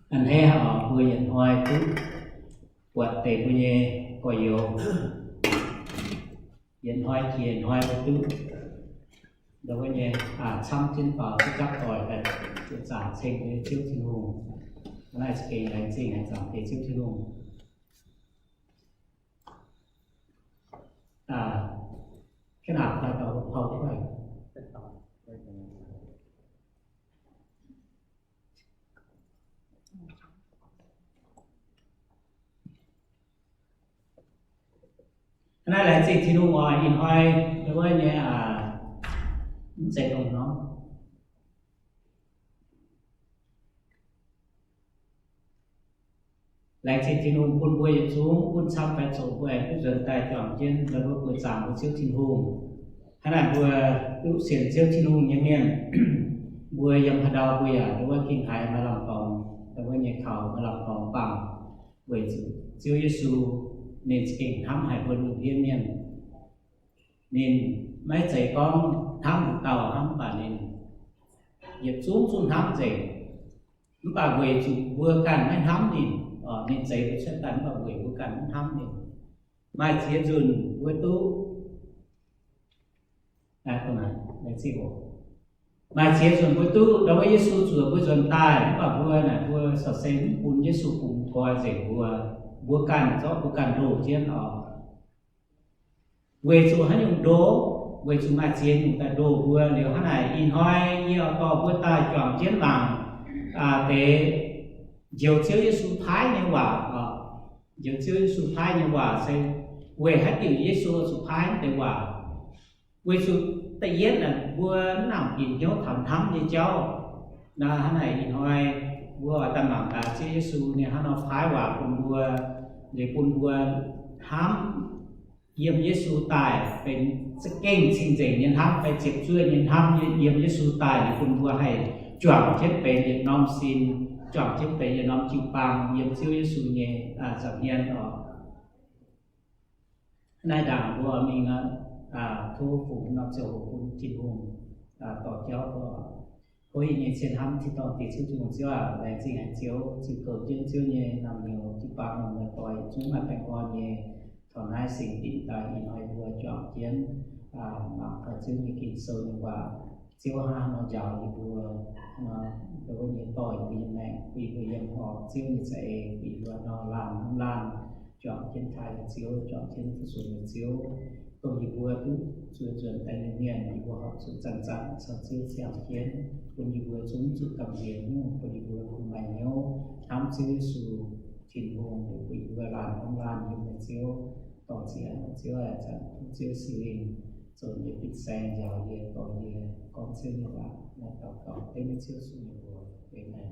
A'hneiv oc, mbuo yietc hnoi duqv buatc deix mbuo nyei gorx-youz. Yietc hnoi jiex hnoi mbuo duqv ndau wuov nyei camv jienv faaux duqv gapv doic daaih, zaangc ceng nyei Ziouv Tin-Hungh. Naaiv za'gengh laengz zingh haic zaangc deix Ziouv Tin-Hungh. Naaiv laengz zingh Tin-Hungh oc, ih hnoi ndau wuov nyei mv zeiz dongh norm. Laengz zingh Tin-Hungh bun mbuo yietc zungv gunv camv fai zoqc mbuo aengx duqv nzuonx daaih juangc jienv ndau wuov buoz-zaangc mbuo Ziouv Tin-Hungh. Hnangv naaic mbuo duqv sienx Ziouv Tin-Hungh nyei mienh, mbuo yiem haaix ndau mbuo yaac ndau wuov gengh haiz maaih lamh dorngx ndau wuov nyei kaux, maaih lamh dorngx bangc, weic zuqc Ziouv Yesu ninh za'gengh hnamv haic mbuo lungh ndiev mienh. Ninh maiv zeiz gorngv hnamv haaix dauh hnangv, mv baac ninh yietc zungv zungv hnamv nzengc. Mv baac weic zuqc mbuo ganh maiv hnamv ninh, ninh zeix mbuo cuotv daaih, mv baac weic mbuo ganh maiv hnamv ninh, maaih ziex nzunc mbuo duqv, maaih ziex nzunc mbuo duqv ndau wuov Yesu zuoqc mbuo nzuonx daaih, mv baac mbuo naaic mbuo corc se mv bun Yesu bungx nqoi nzengc mbuo, mbuo ganh zorqv mbuo ganh ndoh jienv oc. Weic zuqc haaix nyungc ndoh? Weic zuqc maaih ziex nyungc daaih ndoh mbuo. Liuz hnangv naaic ih hnoi yie oix dorh mbuo daaih juangc jienv mangc deix njoux Ziouv Yesu paaiv nyei waac oc. Njoux Ziouv Yesu paaiv nyei waac se weic haaix diuc Yesu oix zuqc paaiv deix waac? Weic zuqc da'yietv naaic mbuo mv nangc bieqc hnyouv taux hnamv nyei jauv. Naaiv hnangv naaic ih hnoi mbuo oix daaih mangc gaax Ziouv Yesu ninh hnangv nor paaiv waac bun mbuo, liuz bun mbuo hnamv yiem Yesu daaih benx za'gengh cing-nzengc nyei hnamv, fai ziepc zuoqv nyei hnamv, yiem Yesu daaih liuz bun mbuo haih juangc jienv benx yietc norm sin, juangc jienv benx yietc norm jiu-baang yiem Ziouv Yesu nyei nza'hmien oc. Naaiv ndaangc mbuo mingh tov fungx norm ziangh hoc bun Tin-Hungh dorh jauv mbuo. Tov yie nyei cien hnamv tin-dorngh Diex Ziouv Tin-Hungh Ziouv aac, laengz zingh haic Ziouv, ziux goux jienv Ziouv nyei naamh nyouz jiu-baang lomh nzoih doix yietc zungv maaih baengh orn nyei taux naaiv singx dinc daaih ih hnoi mbuo juangc jienv mangc taux Ziouv nyei Ging-Sou nyei waac. Ziouv hnangv haaix nor njaaux yie mbuo, hnangv nor ndau wuov nyei dorh yie mbuo nyei maengc, bun yie mbuo yiem horpc Ziouv nyei za'eix, bun yie mbuo nor laanh hnamv laanh, juangc jienv taaih Ziouv, juangc jienv fu-sux Ziouv. Dongh yie mbuo duqv zueiz nzuonx daaih nyei mienh, yie mbuo horpc zuqc zanc-zanc caux Ziouv ziangh jienv, bun yie mbuo zungv zuqc gamh nziex nyungc, bun yie mbuo kungx maaih hnyouv hnamv Ziouv Yesu Tin-Hungh, bun yie mbuo laanh hnamv laanh yiem meih Ziouv. Dorh ziex Ziouv aac, zanc tov Ziouv Singx Lingh zoux yie fin-saeng njaaux yie, dorh yie gorngv Ziouv nyei waac. Naaiv daux gaux dengv Ziouv Yesu nyei mbuox. Aamen.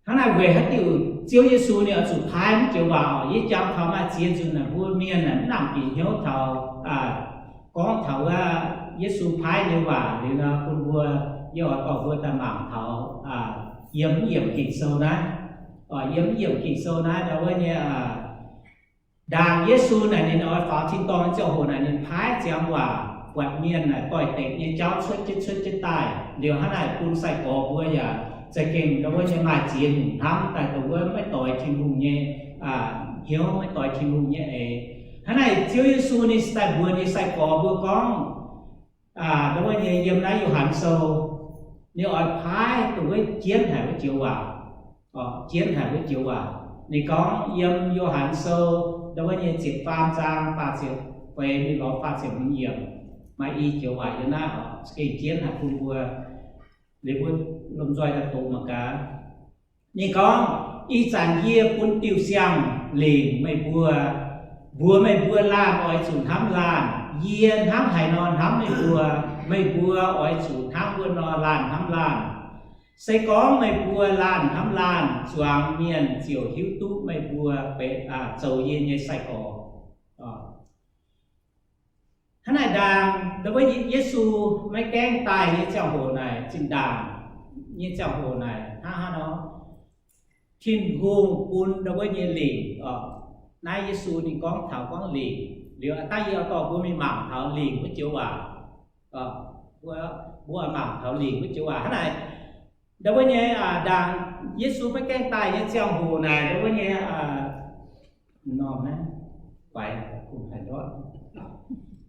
Hnangv naaic weic haaix diuc Ziouv Yesu ninh oix zuqc paaiv mv joux waac oc? Yie jangx taux maaih ziex nzunc naaic mbuo mienh naaic mv nangc bieqc hnyouv taux gorngv taux wuov Yesu paaiv nyei waac liuz nor, bun mbuo, yie oix dorh mbuo daaih mangc taux yiem yiemc Ging-Sou naaiv. Yiem yiemc Ging-Sou naaiv ndau wuov nyei ndaangc Yesu naaic ninh oix faaux tin-dorngh nyei ziangh hoc naaic ninh paaiv ziangx waac buatc mienh naaic doix-dekc nyei jauv cuotv jienv cuotv jienv daaih. Liuz hnangv naaic bun sai-gorx mbuo yaac za'gengh ndau wuov nyei maaih ziex nyungc hnamv daaih dongh wuov maiv doix Tin-Hungh nyei hnyouv, maiv doix Tin-Hungh nyei eix. Hnangv naaic Ziouv Yesu ninh daaih mbuox ninh sai-gorx mbuo gorngv, ndau wuov nyei yiem naaiv Yo^han Sou, ninh oix paaiv dongh wuov jienv haic wuov joux waac. Jienv haic wuov joux waac. Ninh gorngv yiem Yo^han Sou ndau wuov nyei ziepc faam zaang faah ziepc feix mingh lorz faah ziepc hmz yiemc, maaih i joux waac yiem naaiv oc, gengh jienv haic bun mbuo, liuz mbuo lomh nzoih daaih doqc mangc gaax. Ninh gorngv, ih zanc yie bun diuh siang lingc meih mbuo, mbuox meih mbuo laanh oix zuqc hnamv laanh. Yie hnangv haaix nor hnamv meih mbuo, meih mbuo oix zuqc hnangv wuov nor laanh hnamv laanh. Se gorngv meih mbuo laanh hnamv laanh, zuangx mienh ziouc hiuv duqv meih mbuo benx, zoux yie nyei sai-gorx. Hnangv naaic ndaangc ndau wuov Yesu maiv gaengh daaih nyei ziangh hoc naaic, zinh ndaangc nyei ziangh hoc naaic hnangv haaix nor, Tin-Hungh bun ndau wuov nyei lingc oc. Naaiv Yesu ninh gorngv taux gorngv lingc. Liuz aav dangh yie oix dorh mbuo mingh mangc taux lingc wuov joux waac. Mbuo, mbuo mangc taux lingc wuov joux waac hnangv naaic. Ndau wuov nyei ndaangc Yesu maiv gaengh daaih nyei ziangh hoc naaic, ndau wuov nyei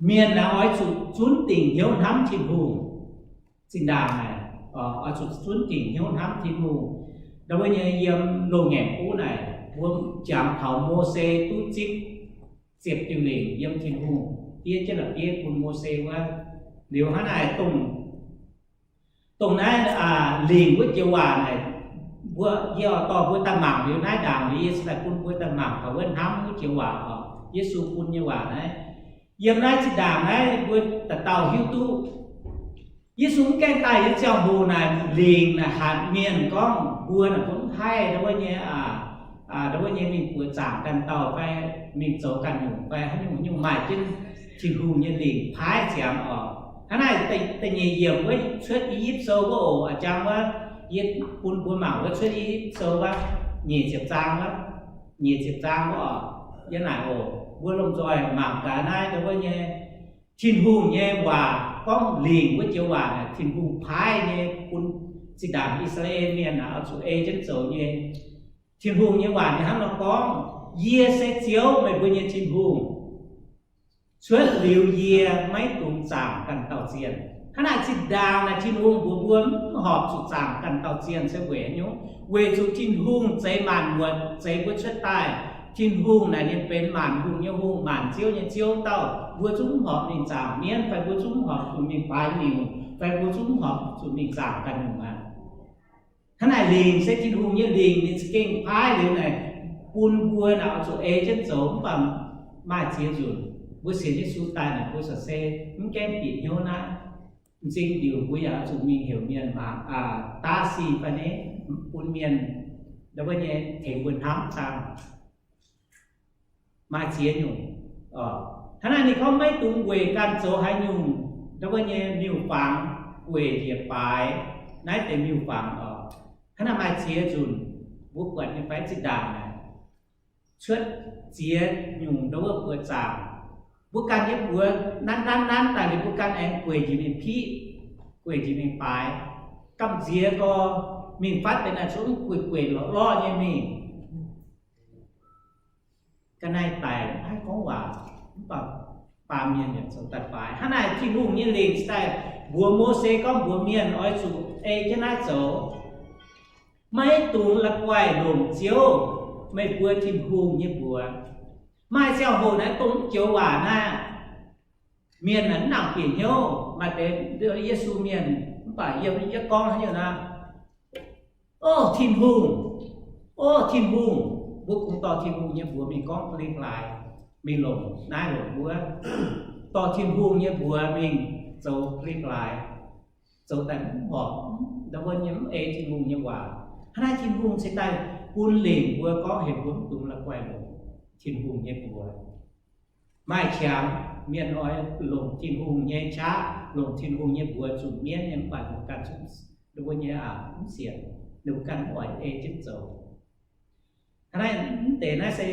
mienh oix zuqc zunv dingc hnyouv hnamv Tin-Hungh. Zinh ndaangc naaic oix zuqc zunv dingc hnyouv hnamv Tin-Hungh. Ndau wuov nyei yiem Loz-Ngaengc Buv naaic mbuo jangx taux Mose duqv zipv ziepc diuh lingc yiem Tin-Hungh diev jienv la'bieiv bun Mose wuov. Liuz hnangv naaic dongh, dongh naaiv lingc wuov joux waac naaic, mbuo, yie oix dorh mbuo daaih mangc liuz naaiv ndaangc liuz, yie cingx daaih bun mbuo daaih mangc taux wuov hnamv wuov joux waac oc, Yesu bun nyei waac naaiv. Yiem naaiv zinh ndaangc naaiv mbuo dauh dauh hiuv duqv Yesu mv gaengh daaih nyei ziangh hoc naaic, lingc naaic hatc mienh gorngv mbuo naaic mbuo mv haih ndau wuov nyei, ndau wuov nyei mingh buoqc zaangc ganh dauh fai mingh zoux ganh nyungc fai haaix nyungc nyungc, maaih jienv Tin-Hungh nyei lingc paaiv ziangx oc. Hnangv naaic da'nyeic yiemc wuov cuotv I^yipv Sou wuov oc, a'jang wuov, yie bun mbuo mangc wuov cuotv I^yipv Sou wuov, nyic ziepc zaang wuov, nyic ziepc zaang wuov oc. Yiem naaic oc, mbuo lomh nzoih mangc gaax naaiv ndau wuov nyei Tin-Hungh nyei waac gorngv lingc wuov joux waac naaic, Tin-Hungh paaiv nyei bun zinh ndaangc I^saa^laa^en Mienh naaic oix zuqc ei jienv zoux nyei. Tin-Hungh nyei waac ninh hnangv nor gorngv, Yie se Ziouv, meih mbuo nyei Tin-Hungh. Cuotv liuz yie maiv dungx zaangc ganh dauh zienh. Hnangv naaic zinh ndaangc naaic Tin-Hungh mbuox mbuo mv horpc zuqc zaangc ganh dauh zienh se weic haaix nyungc? Weic zuqc Tin-Hungh zeix maanc muotc zeix mbuo cuotv daaih. Tin-Hungh naaic ninh benx maanc hungh nyei Hungh, maanc ziouv nyei Ziouv dauh. Mbuo zungv mv horpc mingh zaangc mienv, fai mbuo zungv mv horpc zuqc mingh baaix miuc, fai mbuo zungv mv horpc zuqc mingh zaangc ganh nyungc aqv. Hnangv naaic lingc se Tin-Hungh nyei lingc, ninh za'gengh paaiv liuz naaic bun mbuo naaic oix zuqc ei jienv zoux. Mv baac maaih ziex nzunc mbuo sienx Yesu daaih naaic mbuo corc se mv gaengh bieqc hnyouv naaiv. M'zing ndiuc mbuo yaac oix zuqc mingh heuc mienh mangc, daav sic fai ni, bun mienh ndau wuov nyei tengx mbuo hnamv dangh. Maaih ziex nyungc. Hnangv naaic ninh gorngv maiv dungx weic ganh zoux haaix nyungc ndau wuov nyei miuc-fangx gueic njiec baaix naaiv deix miuc-fangx oc. Hnangv naaic maaih ziex nzunc mbuo buatc nyei fai? Zinh ndaangc naaic cuotv ziex nyungc ndau wuov buoqc zaangc. Mbuo ganh nyei buoz nanv nanv nanv daaih liuz mbuo ganh aengx gueic njiec mingh piqv, gueic njiec mingh baaix. Gamh nziex gorx mingh fatv benx naaic zungv gueic gueic lorqc lorqc nyei mingh. Ga'naaiv daic mv haih gorngv waac, mv baac baamh mienh yaac zoux daaih baaix. Hnangv naaic Tin-Hungh nyei lingc daaih mbuox Mose gorngv mbuox mienh oix zuqc ei jienv naaiv zoux. Maiv dungx la'guaih longc Ziouv, meih mbuo Tin-Hungh nyei mbuox. Maaih ziangh hoc naaiv dongh mv joux waac naaiv, mienh naaic mv nangc bieqc hnyouv. Maaih deix Yesu mienh, mv baac yie, yie gorngv haaix nyungc naaic, O Tin-Hungh, o Tin-Hungh, mbuo kungx dorh Tin-Hungh nyei mbuox mingh gorngv blikv laaix, mingh longc naaiv longc wuov, dorh Tin-Hungh nyei mbuox mingh zoux blikv laaix, zoux daaih mv horpc, ndau wuov nyei mv ei Tin-Hungh nyei waac. Hnangv naaiv Tin-Hungh cingx daaih bun lingc mbuo gorngv heuc mbuo mv dungx la'guaih longc Tin-Hungh nyei mbuox. Maaih qangx mienh oix longc Tin-Hungh nyei qaqv, longc Tin-Hungh nyei mbuox zuqc mienv nyei, mv baac ninh mbuo ganh zungv, ninh mbuo nyei aqc mv sienx, ninh mbuo ganh mv oix ei jienv zoux. Hnangv naaiv mv deix naaiv se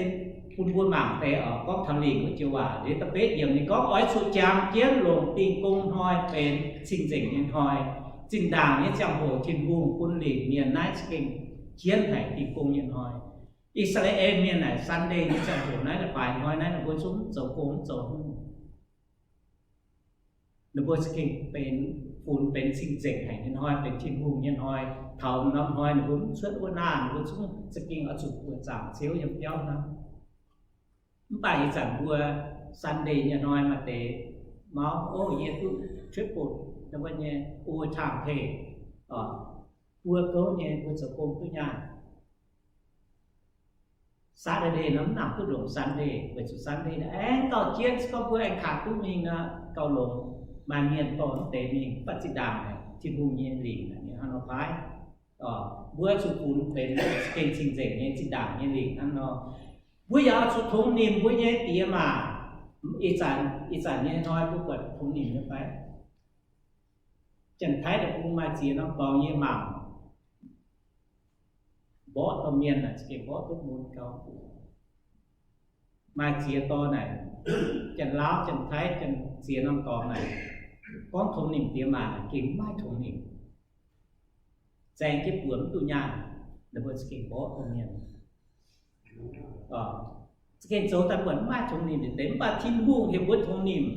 bun mbuo mangc deix oc, gorngv taux lingc wuov joux waac. Liuz da'betv yiemc ninh gorngv oix zuqc jangx jienv longc Dingh Gong Hnoi benx cing-nzengc nyei hnoi. Zinh ndaangc nyei ziangh hoc Tin-Hungh bun lingc mienh naaiv za'gengh jienv haic Dingh Gong nyei hnoi. I^saa^laa^en Mienh naaic Sunday nyei ziangh hoc naaiv, leiz-baaix hnoi naaiv ninh mbuo zungv mv zoux gong mv zoux hungh. Ninh mbuo za'gengh benx, funx benx cing-nzengc haic nyei hnoi, benx Tin-Hungh nyei hnoi. Taux norm hnoi ninh mbuo mv cuotv wuov naah, ninh mbuo zungv za'gengh oix zuqc buoqc zaangc Ziouv yiem biauv hnangv. Mv baac ih zanc mbuo Sunday nyei hnoi maaih deix mauv, o, yie duqv triple, ninh mbuo nyei overtime pay, buo gouv nyei mbuo zoux gong duqv nyaanh. Saturday nor mv nangc duqv longc Sunday, weic zuqc Sunday aengx gauh jienv, se gorngv mbuo aengx kangx duqv mingh nor gauh longx. Maaih mienh dorh mv deix mingh, mv baac zinh ndaangc Tin-Hungh nyei lingc hnangv nor paaiv. Mbuo zuqc funx benx gengh cing-nzengc nyei zinh ndaangc nyei lingc hnangv nor. Mbuo yaac zuqc tongx nimc mbuo nyei diex maac. Ih zanc, ih zanc nyei hnoi mbuo buatc tongx nimc nyei fai? Janx-Taiv deic-bung maaih ziex norm dorngx yie mangc, mborqv domh mienh naaic za'gengh mborqv duqv mun gau. Maaih ziex dorngx naaic, Janx-Laauv, Janx-Taiv, Janx ziex norm dorngx naaic, gorngv tongx nimc diex maac naaic gengh maiv tongx nimc. zaeng jienv buonc mv duqv nyaanh, ninh mbuo za'gengh mborqv domh mienh. Za'gengh zoux daaih buatc mv maaih tongx nimc deix, mv baac Tin-Hungh heuc mbuo tongx nimc.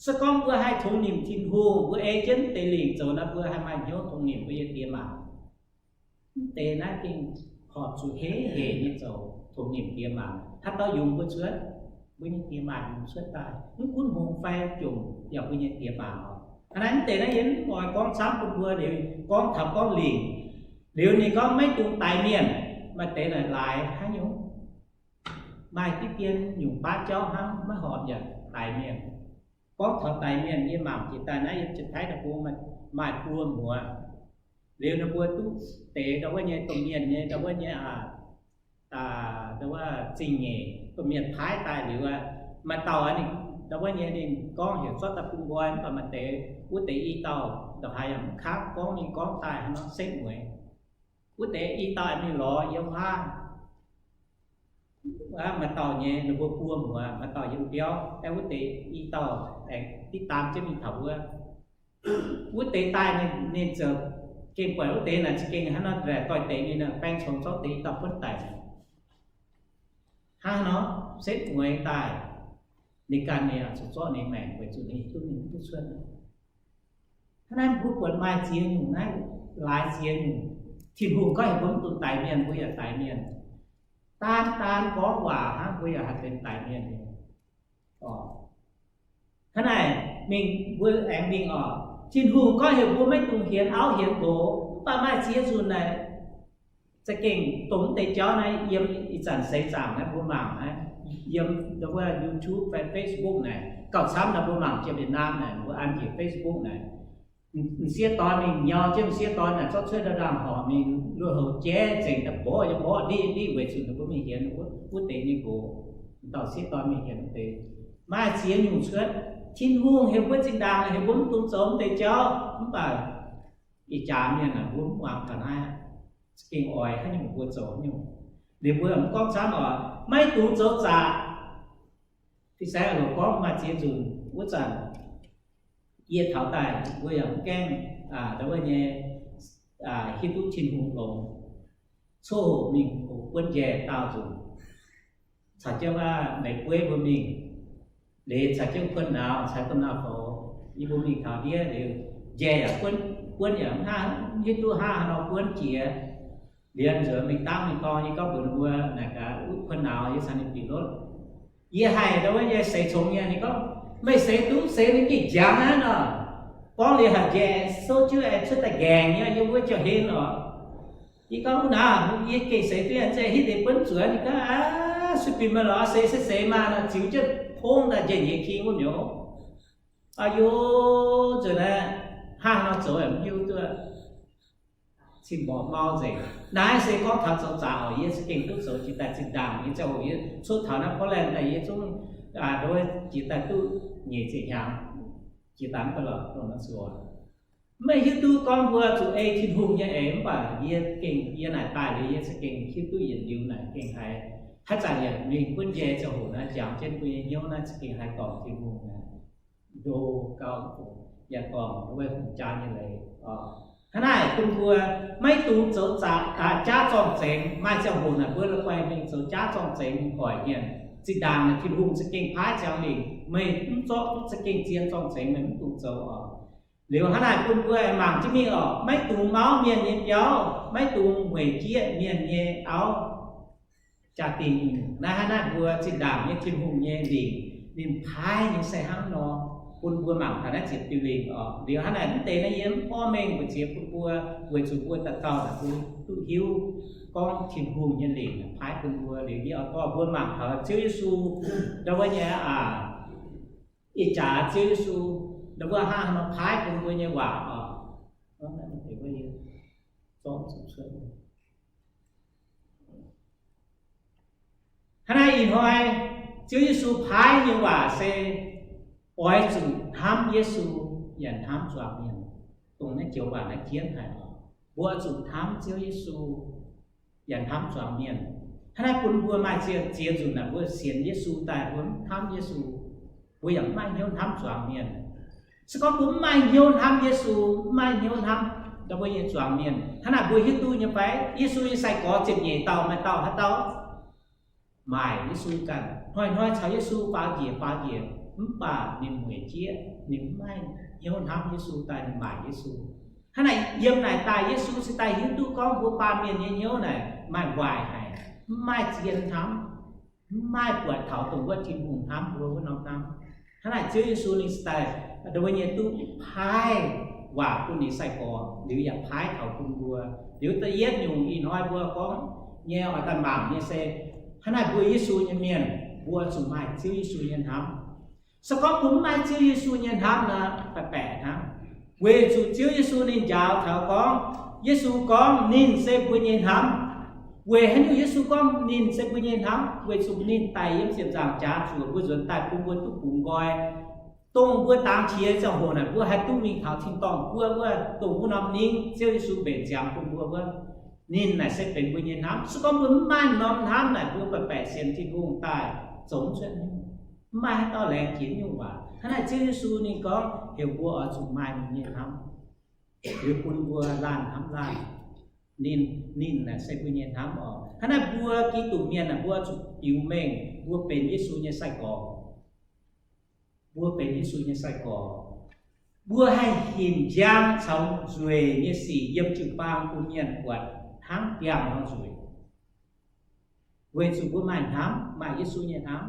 Se gorngv mbuo haih tongx nimc Tin-Hungh, mbuo ei jienv deix lingc zoux nor, mbuo haih maaih hnyouv tongx nimc mbuo nyei diex maac. Mv deix naaiv gengh horpc zuqc heiv hec nyei zoux, tongx nimc diex maac. Haaix dauh yungz mbuo cuotv? Mbuo nyei diex maac yungz cuotv daaih. Mv gunv hngongx fai jomc yaac mbuo nyei diex maac oc. Hnangv naaiv mv deix naaiv yie mv oix gorngv camv bun mbuo, liuz gorngv taux gorngv lingc. Liuz ninh gorngv maiv dungx daix mienh, maaih deix naaic laaix haaix nyungc, maaih diqv dien nyungc baav jauv hnangv, maiv horpc yaac daix mienh. Gorngv taux daix mienh, yie mangc jiex daaih naaiv yiem Janx-Taiv deic-bung maaih buo muoz. Liuz ninh mbuo duqv deix ndau wuov nyei domh mienh nyei, ndau wuov nyei, ndau wuov zingh nyeic domh mienh paaiv daaih liuz aqv, maaih dauh ninh ndau wuov nyei ninh gorngv heuc zorqv daaih bun nqoi, mv baac maaih deix wuov deix i dauh ndongc haaix yaac mv kangv, gorngv mingh gorngv daaih hnangv nor setv mueiz. Wuov deix i dauh mingh lorz yiem huaav. Maaih dauh nyei ninh mbuo buo muoz, maaih dauh yiem biauv, aengx wuov deix i dauh aengx diqv daan jienv mingh taux wuov. Wuov deix daaih ninh ziouc gengh buatc wuov deix naaic za'gengh hnangv nor nzaeqc doix-dekc ninh baeng congx zorqv deix i dauh buonv daic. Hnangv nor setv mueiz daaih, ninh ganh ninh zuqc zorqv ninh maengc weic zuqc ninh duqv mingh duqv cuotv. Hnangv naaiv mbuo buatc maaih ziex nyungc naaiv, laaix ziex nyungc. Tin-Hungh gorngv heuc mbuo mv dungx daix mienh, mbuo yaac daix mienh. Daan daan gorngv waac hnangv, mbuo yaac haih benx daix mienh nyei. Hnangv naaic mingh mbuo aengx mingh oc. Tin-Hungh gorngv heuc mbuo maiv dungx hienx auv hienx nqox, mv baac maaih ziex nzunc naaic za'gengh dongh mv deix jauv naaiv yiem ih zanc seix zaangc naaiv mbuo mangc naaiv, yiem ndau wuov YouTube fai Facebook naaic, gauh camv naaiv mbuo mangc jiex Việt Nam naaic, mbuo an njiec Facebook naaic, m'sieqv dorn mingh nyau jienv m'sieqv dorn naaic zorqv cuotv ndau ndaamv-horc mingh, lui-houx jaiv nzengc daaih mborqv yiem mborqv ndiqv ndiqv weic zuqc ninh mbuo mingh hienx wuov deix nyei nqox. M'dauh sieqv dorn mingh hienx wuov deix. Maaih ziex nyungc cuotv. Tin-Hungh heuc mbuo zinh ndaangc heuc mbuo mv dungx zoux wuov deix jauv, mv baac ih jaax mienh aah, mbuo mv muangx taux naaiv, za'gengh oix haaix nyungc mbuo zoux haaix nyungc. Liuz mbuo mv gorngv camv oc, maiv dungx zoux zaqc. Fin-saeng loc gorngv maaih ziex nzunc wuov zanc, yie taux daaih mbuo yaac mv gaengh ndau wuov nyei hiuv duqv Tin-Hungh longx. Coqv hoqc mingh hoqc buonv njaih daauh nzunc, caux jienv wuov leiz bueiv mbuo mingh, leiz caux jienv kuonx nauz caux domh nauz faaux, yie mbuo mingh taux ndiev liuz, njaih yaac buonv, buonv yaac mv hnangv, hiuv duqv hnangv haaix nor buonv jiex. Liuz nzuonx mingh dangv mingh dorng, yie gorngv mbuox ninh mbuo naaic gaax, wuov kuonx nauz yie caux ninh bieqc lotv. Yie haih ndau wuov nyei seix congx nyei. Ninh gorngv, meih seix duqv seix ninh gengh njangx aqv nor. Gorngv liuz haic njaih souv jiuv aengx cuotv daaih nqaengc nyei, yie wuov jauv-hlen oc. Yie gorngv, wuov naaic yie gengh seix duqv, yie za'gengh hitv deix buonv zuqc. Ninh gorngv, aav, sueih binc meih lorz seix se seix maah nor, ziux jienv pong daaih njaih nyeiz king wuov mi'aqv. Aa yo, nzuonx aqv, hnangv haaix nor zoux yaac mv hiuv duqv. Cin-mborqc mau nzengc. Naaiv se gorngv taux zoux zaqc oc, yie za'gengh duqv zoux jiex daaih zinh ndaangc nyei ziangh hoc yie cuotv taux naaiv Portland daaih yie zungv ndau wuov jiex daaih duqv nyic ziepc hnyangx, jiex daaih mv baac lorqc dongh naaiv zuqc. Meih hiuv duqv gorngv mbuo zuqc ei Tin-Hungh nyei eix, mv baac yie gengh yie naaic daaih liuz yie za'gengh hiuv duqv yietc liuz naaic gengh haiz haaix zanc yaac mingh buonv njaih ziangh hoc naaiv jangx jienv mbuo nyei hnyouv naaiv za'gengh haiz dorngc Tin-Hungh naaic. Ndo gauh yaac dorngc wuov hungh jaa nyei leiz. Hnangv naaic bun mbuo maiv dungx zoux zaqc, jaav zorng-zengx. Maaih ziangh hoc naaic mbuo la'guaih mingh zoux jaav zorng-zengx mingh hoic mienh. Zinh ndaangc naaic Tin-Hungh za'gengh paaiv ziangx lingc, meih mv zorqv duqv za'gengh zien zorng-zengx, meih mv dungx zoux oc. Liuz hnangv naaic bun mbuo mangc jienv mingh oc, maiv dungx mauv mienh nyei biauv, maiv dungx mueic jieqv mienh nyei auv. Jaa-dingh naaiv, hnangv naaiv mbuo zinh ndaangc nyei Tin-Hungh nyei lingc ninh paaiv nyei se hnangv nor, bun mbuo mangc taux naaiv ziepc diuh lingc oc. Liuz hnangv naaic mv deix naaiv yie mv porv mengh mbu'ziex bun mbuo, weic zuqc mbuo dauh dauh duqv hiuv gorngv Tin-Hungh nyei lingc paaiv bun mbuo. Liuz yie oix dorh mbuo mangc taux Ziouv Yesu ndau wuov nyei aac, ih jaax Ziouv Yesu ndau wuov hnangv haaix nor paaiv bun mbuo nyei waac oc. Hnangv naaiv ih hnoi Ziouv Yesu paaiv nyei waac se oix zuqc hnamv Yesu yaac hnamv zuangx mienh. Dongh naaiv joux waac naaiv jienv haic oc. Mbuo zuqc hnamv Ziouv Yesu yaac hnamv zuangx mienh. Hnangv naaiv bun mbuo maaih ziex, ziex nzunc naaic mbuo sienx Yesu daaih mbuo mv hnamv Yesu, mbuo yaac mv maaih hnyouv hnamv zuangx mienh. Se gorngv mbuo mv maaih hnyouv hnamv Yesu, mv maaih hnyouv hnamv Dongh mbuo nyei zuangx mienh, hnangv naaic mbuo hiuv duqv nyei fai? Yesu nyei sai-gorx ziepc nyeic dauh maaih dauh haaix dauh maaic Yesu ganh, hnoi-hnoi caux Yesu faaux njiec faaux njiec, mv baac ninh mueic jieqv, ninh mv maaih hnyouv hnamv Yesu daaih ninh maaic Yesu. Hnangv naaic yiem naaic daaih Yesu se daaih hiuv duqv gorngv mbuo baamh mienh nyei hnyouv naaic maaih waaic haic, mv maaih zien hnamv, mv maaih buatc taux dongh wuov Tin-Hungh hnamv mbuo wuov norm hnamv. Hnangv naaic Ziouv Yesu ninh se daaih, dongh wuov nyei duqv paaiv waac bun ninh sai-gorx, liuz yaac paaiv taux bun mbuo. Liuz da'yietv nyungc ih hnoi mbuo gorngv nyei oix daaih mangc nyei se, hnangv naaic mbuo Yesu nyei mienh, mbuo zuqc maaih Ziouv Yesu nyei hnamv. Se gorngv mbuo mv maaih Ziouv Yesu nyei hnamv nor, baeqc baeqc hnangv. Weic zuqc Ziouv Yesu ninh njaaux taux gorngv, Yesu gorngv ninh se mbuo nyei hnamv. Weic haaix nyungc Yesu gorngv ninh se mbuo nyei hnamv? Weic zuqc ninh daic yiem ziepc nzaangc jaax zuoqc mbuo nzuonx daaih bun mbuo duqv bungx nqoi. Dongh mbuo dangx qiex ziangh hoc naaic mbuo haih duqv mingh taux tin-dorngh guoqv wuov, dongh wuov norm ningv Ziouv Yesu mbenc ziangx bun mbuo wuov, ninh naaic se benx mbuo nyei hnamv. Se gorngv mbuo mv maaih norm hnamv naaic, mbuo baeqc baeqc sienx Tin-Hungh daaih zoux mv cuotv nyungc, mv maaih haaix dauh laengz jiex nyungc waac. Hnangv naaic Ziouv Yesu ninh gorngv heuc mbuo oix zuqc maaih ninh nyei hnamv, liuz bun mbuo laanh hnamv laanh. Ninh, ninh naaic se mbuo nyei hnamv oc. Hnangv naaic mbuo Giduc mienh naaic, mbuo zuqc biux mengh mbuo benx Yesu nyei sai-gorx. Mbuo benx Yesu nyei sai-gorx, mbuo haih hinc njang caux nzueic nyei sic yiem jiu-baang bun mienh buatc hnangv biangh nor nzueic. Weic zuqc mbuo maaih hnamv, maaih Yesu nyei hnamv.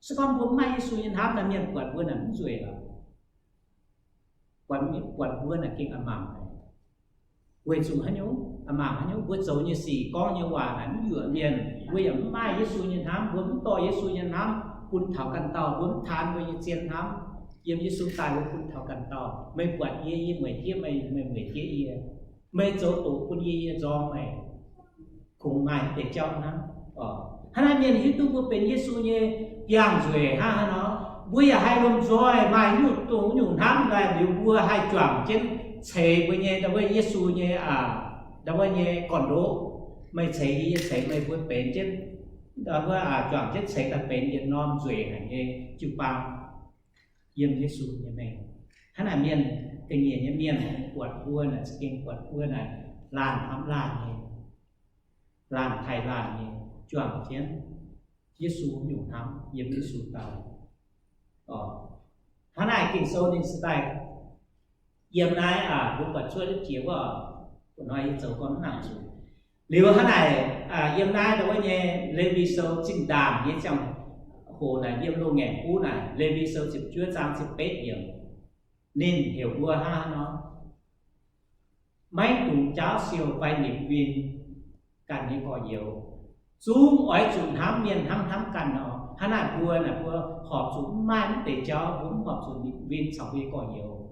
Se gorngv mbuo mv maaih Yesu nyei hnamv, naaiv mienh buatc mbuo naaic mv nzueic lorqc. Buatc, buatc mbuo naaic gengh a'mangc haic. Weic zuqc haaix nyungc? A'mangc haaix nyungc? Mbuo zoux nyei sic, gorngv nyei waac naaic mv yuoqc mienh. Mbuo yaac mv maaih Yesu nyei hnamv, mbuo mv dorh Yesu nyei hnamv bun taux ganh dauh, mbuo mv taan mbuo nyei zien hnamv yiem Yesu daaih, mbuo bun taux ganh dauh. Meih buatc yie, yie mueic jieqv meih, meih mueic jieqv yie. Meih zoux doqc bun yie, yie nzorng meih. Kungx maaih deix jauv hnangv. Hnangv naaiv mienh hiuv duqv mbuo benx Yesu nyei biangh nzueic hnangv haaix nor, mbuo yaac haih lomh nzoih maaih nyungc dongh nyungc hnamv daaih liuz, mbuo haih juangc jienv ceix mbuo nyei, ndau wuov Yesu nyei, ndau wuov nyei gorn-ndoqv. Meih ceix yie, yie ceix meih, mbuo benx jienv, ndau wuov juangc jienv ceix daaih benx yietc norm nzueic haic nyei jiu-baang yiem Yesu nyei mengh. Hnangv naaic mienh, ga'nyiec nyei mienh buatc mbuo naaic za'gengh buatc mbuo naaic laanh hnamv laanh nyei, laanh taaih laanh nyei, juangc jienv Yesu nyungc hnamv yiem Yesu daaih. Hnangv naaic Ging-Sou ninh se daaih yiem naaiv, mbuo buatc cuotv jiex wuov, hnoi yie zoux gorngv mv nangc zuqc. Liuz hnangv naaic, yiem naaiv ndau wuov nyei Lewi Sou zinh ndaangc nyei ziangh hoc naaic, yiem loz-ngaengc buv naaic, Lewi Sou ziepc juov zaang ziepc betv yiemc, ninh heuc mbuo hnangv haaix nor, maiv dungx jaauv siou fai nimc win ganh nyei gorx-youz. Zungv oix zuqc hnamv mienh hnangv hnamv ganh nor. Hnangv naaic mbuo naaic, mbuo horpc zuqc mv maaih mv deix jauv, mbuo mv horpc zuqc nimc win caux mbuo nyei gorx-youz.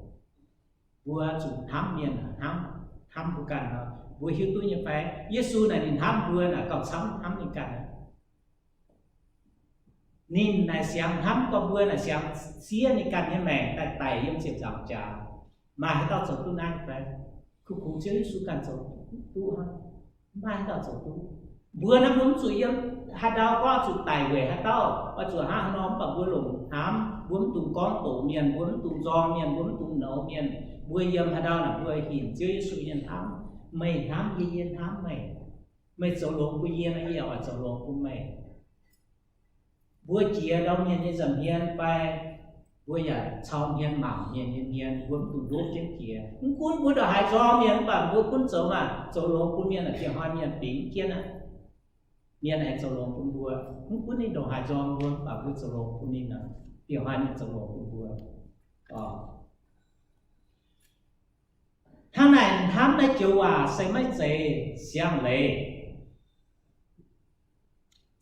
Mbuo zuqc hnamv mienh hnangv hnamv mbuo ganh nor. Mbuo hiuv duqv nyei fai? Yesu naaic ninh hnamv mbuo naaic gauh camv hnamv ninh ganh. Ninh naaic siangx hnamv gorngv mbuo naaic siangx siev ninh ganh nyei maengc daaih daic yiem ziepc nzaangc jaax. Maaih haaix dauh zoux duqv naaiv fai? Kuv kungx Ziouv Yesu ganh zoux duqv hnangv. Mv maaih haaix dauh zoux duqv. Mbuo naaiv mbuo mv zuqc yiem haaix ndau gorngv zuqc daic weic haaix dauh, oix zuqc hnangv haaix nor, mv baac mbuo longc hnamv, mbuo mv dungx gorngv doqc mienh, mbuo mv dungx nzorng mienh, mbuo mv dungx nouz mienh. Mbuo yiem haaix ndau naaic mbuo hinc Ziouv Yesu nyei hnamv. Meih hnamv yie, yie hnamv meih. Meih zoux longx bun yie nor, yie oix zoux longx bun meih. Mbuo jiex ndau mienh nyei nza'hmien fai, mbuo yaac cau hmien mangc mienh nyei hmien, mbuo mv dungx ndopv jienv jiex. Mv gunv mbuo ndongc haaix nzorng mienh, mv baac mbuo gunv zoux maah, zoux longx bun mienh, dieh hnoi mienh bingx jienv aqv. Mienh aengx zoux longx bun mbuo. Mv gunv ninh ndongc haaix nzorng mbuo, mv baac mbuo zoux longx bun ninh aqv, dieh hnoi ninh zoux longx bun mbuo. Hnangv naaic hnamv naaiv joux waac se maiv zeiz siang-leiz.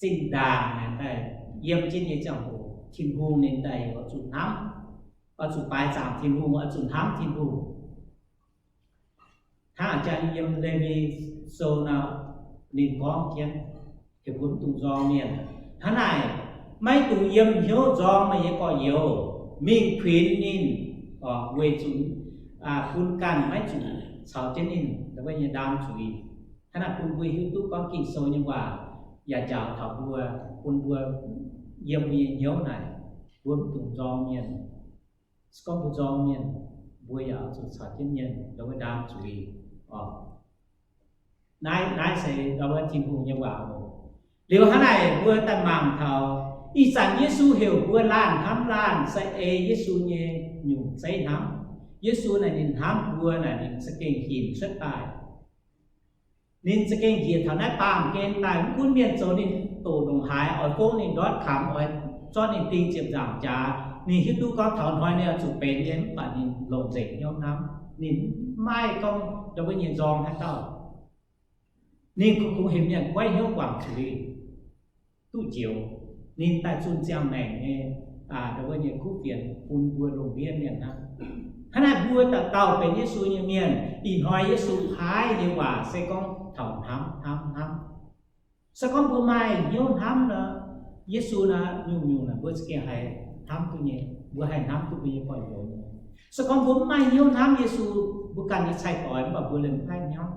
Zinh ndaangc naaic daaih yiem jienv nyei ziangh hoc, Tin-Hungh ninh daaih oix zuqc hnamv, oix zuqc baaix zaangc Tin-Hungh, oix zuqc hnamv Tin-Hungh. Hnangv a'jang yiem Lewi Sou nor, ninh gorngv jienv, heuc mbuo mv dungx nzorng mienh. Hnangv naaic, maiv dungx yiem hnyouv nzorng meih nyei gorx-youz, mingh kuinx ninh, weic zuqc bun ganh maiv zuqc caux jienv ninh wuov nyei ndaam zuiz. Hnangv naaic bun mbuo hiuv duqv gorngv Ging-Sou nyei waac yaac njaaux taux mbuo, bun mbuo yiem mbuo nyei hnyouv naaic, mbuo mv dungx nzorng mienh. Se gorngv mbuo nzorng mienh, mbuo yaac zuqc caux jienv mienh wuov ndaam zuiz. Naaiv, naaiv se ndau wuov Tin-Hungh nyei waac oc. Liuz hnangv naaic mbuo daaih mangc taux ih zanc Yesu heuc mbuo laanh hnamv laanh se ei Yesu nyei nyungc zeiv hnamv. Yesu naaic ninh hnamv mbuo naaic ninh za'gengh hinc cuotv daaih. Ninh za'gengh njiec taux naaiv baamh gen daaih, mv gunv mienh zoux ninh doqc ndongc haaix, oix gongv ninh ndortv kamx, oix zorqv ninh ding ziepc nzaangc jaax, ninh hiuv duqv gorngv taux hnoi ninh oix zuqc benx nyei, mv baac ninh longc nzengc hnyouv hnamv. Ninh mv maaih gorngv ndau wuov nyei nzorng haaix dauh. Ninh kungx, kungx heuc mienh goiv hnyouv guangc zuiz duqv njoux. Ninh daaih zunh ziangh maengc nyei, ndau wuov nyei kuv fienx bun mbuo lungh ndiev mienh hnangv. Hnangv naaic mbuo dauh dauh benx Yesu nyei mienh, ih hnoi Yesu paaiv nyei waac se gorngv taux hnamv, hnamv, hnamv. Se gorngv mbuo maaih hnyouv hnamv nor, Yesu naaic nyungc-nyungc naaic mbuo za'gengh haih hnamv duqv nyei, mbuo haih hnamv duqv mbuo nyei gorx-youz nyei. Se gorngv mbuo mv maaih hnyouv hnamv Yesu, mbuo ganh nyei cai-doix mv baac mbuo liemh mv haih hnyouv.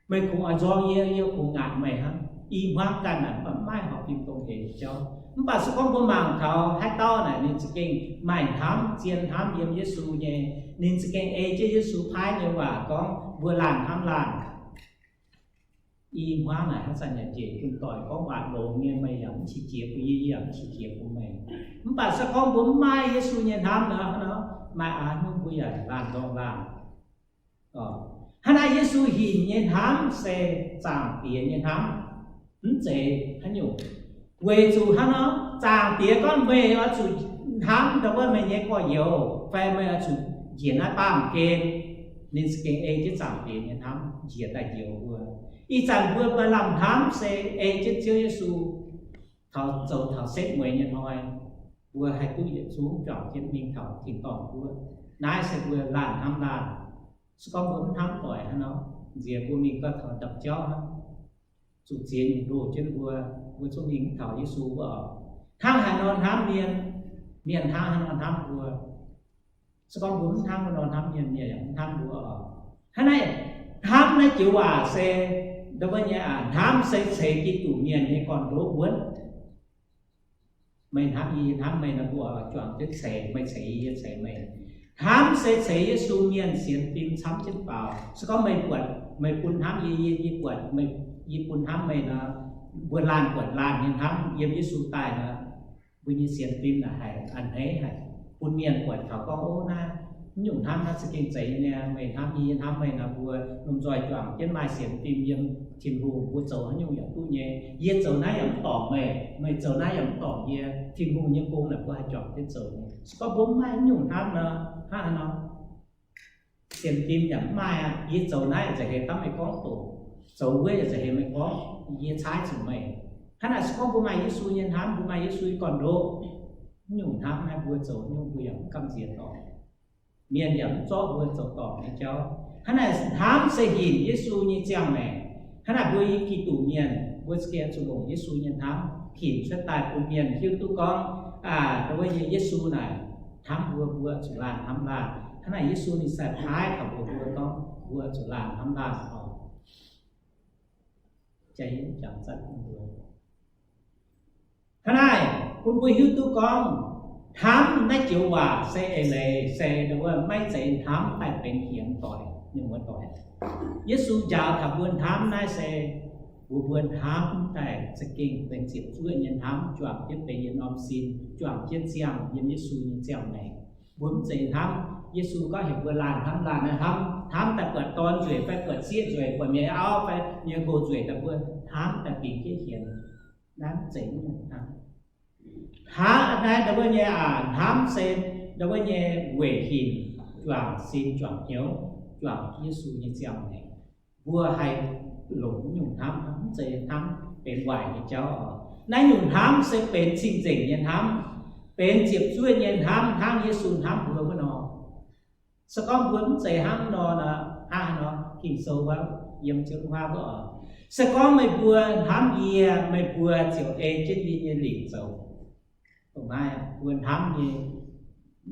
Meih kungx oix nzorng yie, yie kungx ngaatc meih hnangv. I hmuangv ganh naaic mv baac mv maaih horpc fim dongh heix nyei jauv. Mv baac se gorngv mbuo mangc taux haaix dauh naaic ninh za'gengh maaih hnamv, zien hnamv yiem Yesu nyei, ninh za'gengh ei jienv Yesu paaiv nyei waac gorngv mbuo laanh hnamv laanh. I hmuangv naaic haaix zanc yaac njiec bun doic gorngv waac longx nyei, meih yaac mv qiex jiez bun yie, yie yaac mv qiex jiez bun meih. Mv baac se gorngv mbuo mv maaih Yesu nyei hnamv nor, maaih aav hnungv mbuo yaac laanh nzorng laanh. Hnangv naaic Yesu hinc nyei hnamv se Zaangc Diex nyei hnamv, mv zeiz haaix nyungc. Weic zuqc hnangv nor, Zaangc Diex gorngv meih oix zuqc hnamv ndau wuov meih nyei gorx-youz, fai meih oix zuqc njiec naaiv baamh gen. Ninh za'gengh ei jienv Zaangc Diex nyei hnamv njiec daaih njoux mbuo. Ih zanc mbuo maaih lamh hnamv se ei jienv Ziouv Yesu taux zoux taux setv mueiz nyei hnoi, mbuo haih duqv yietc zungv juangc jienv mingh taux tin-dorngh guoqv. Naaiv se mbuo laanh hnamv laanh. Se gorngv mbuo mv hnamv doic hnangv nor, nziex mbuo mingh gau taux ndapv jauv hnangv, zuqc ziex nyungc ndoh jienv mbuo, mbuo zungv mingh mv taux Yesu wuov oc. Hnangv haaix nor hnamv mienh, mienh hnangv haaix nor hnamv mbuo. Se gorngv mbuo mv hnamv haaix nor hnamv mienh, mienh yaac mv hnamv mbuo oc. Hnangv naaiv, hnamv naaiv joux waac se, ndau wuov nyei aac, hnamv se ceix Giduc mienh nyei gorn-ndoqv wuonv. Meih hnamv yie, yie hnamv meih nor, mbuo juangc jienv ceix, meih ceix yie, yie ceix meih. Hnamv se ceix Yesu mienh sienx fim camv jienv faaux. Se gorngv meih buatc, meih bun hnamv yie, yie, yie buatc, yie bun hnamv meih nor, mbuo laanh buatc laanh nyei hnamv yiem Yesu daaih nor, mbuo nyei sienx fim naaic haic, a'hneiv haic, bun mienh buatc taux gorngv, ov, naaiv, mv nyungc hnamv naaiv za'gengh zeiz nyei. Meih hnamv yie, yie hnamv meih nor, mbuo lomh nzoih juangc jienv maaih sienx fim yiem Tin-Hungh, mbuo zoux haaix nyungc yaac duqv nyei. Yie zoux naaiv yaac mv dorngc meih, meih zoux naaiv yaac mv dorngc yie. Tin-Hungh nyei gong naaic mbuo haih juangc jienv zoux nyei. Se gorngv mbuo mv maaih mv nyungc hnamv nor, hnangv haaix nor? Sienx fim yaac mv maaih aqv. Yie zoux naaiv yaac za'heix dangv meih gorngv doqc, zoux wuov yaac za'heix meih gorngv, yie caaiv zuqc meih. Hnangv naaic se gorngv mbuo maaih Yesu nyei hnamv, mbuo maaih Yesu nyei gorn-ndoqv, mv nyungc hnamv naaiv mbuo zoux nyungc mbuo yaac mv gamh nziex dorngc. Mienh yaac mv zorqv mbuo zoux dorngc nyei jauv. Hnangv naaic hnamv se hinc Yesu nyei ziangh maengc. Hnangv naaic mbuo yiem Giduc mienh, mbuo za'gengh zuqc longc Yesu nyei hnamv hinc cuotv daaih bun mienh hiuv duqv gorngv, ndau wuov nyei Yesu naaic hnamv mbuo, mbuo zuqc laanh hnamv laanh. Hnangv naaic Yesu ninh sai paaiv taux mbuo, mbuo gorngv mbuo zuqc laanh hnamv laanh oc. Hnangv naaic bun mbuo hiuv duqv gorngv, hnamv naaiv joux waac se eix leiz se ndau wuov maiv zeiz hnamv daaih benx hienx doic, mienh muoz doic. Yesu njaaux taux mbuo hnamv naaiv se mbuox mbuo hnamv daaih za'gengh benx ziepc zuoqv nyei hnamv, juangc jienv benx yietc norm sin, juangc jienv ziangh yiem Yesu nyei ziangh maengc. Mbuo mv zeiz hnamv, Yesu gorngv heuc mbuo laanh hnamv laanh, hnamv, hnamv daaih buatc dorn nzueic fai buatc sieqv nzueic, buatc mienh auv fai mienh nqox nzueic daaih mbuo hnamv daaih bingx jienv hienx. Naaiv mv zeiz nyungc hnamv. Hnamv naaiv ndau wuov nyei aac, hnamv se ndau wuov nyei weic hinc juangc sin juangc hnyouv, juangc Yesu nyei ziangh maengc. Mbuo haih longc mv nyungc hnamv, mv zeiz hnamv benx waaic nyei jauv oc. Naaiv nyungc hnamv se benx cing-nzengc nyei hnamv, benx ziepc zuoqv nyei hnamv, hnangv Yesu hnamv mbuo wuov nor. Se gorngv mbuo mv zeiz hnangv nor, hnangv haaix nor? Ging-Sou wuov, yiem Ziouv huaav wuov oc. Se gorngv meih mbuo hnamv yie, meih mbuo ziouc ei jienv yie nyei lingc zoux. Dongh naaiv mbuo hnamv nyei,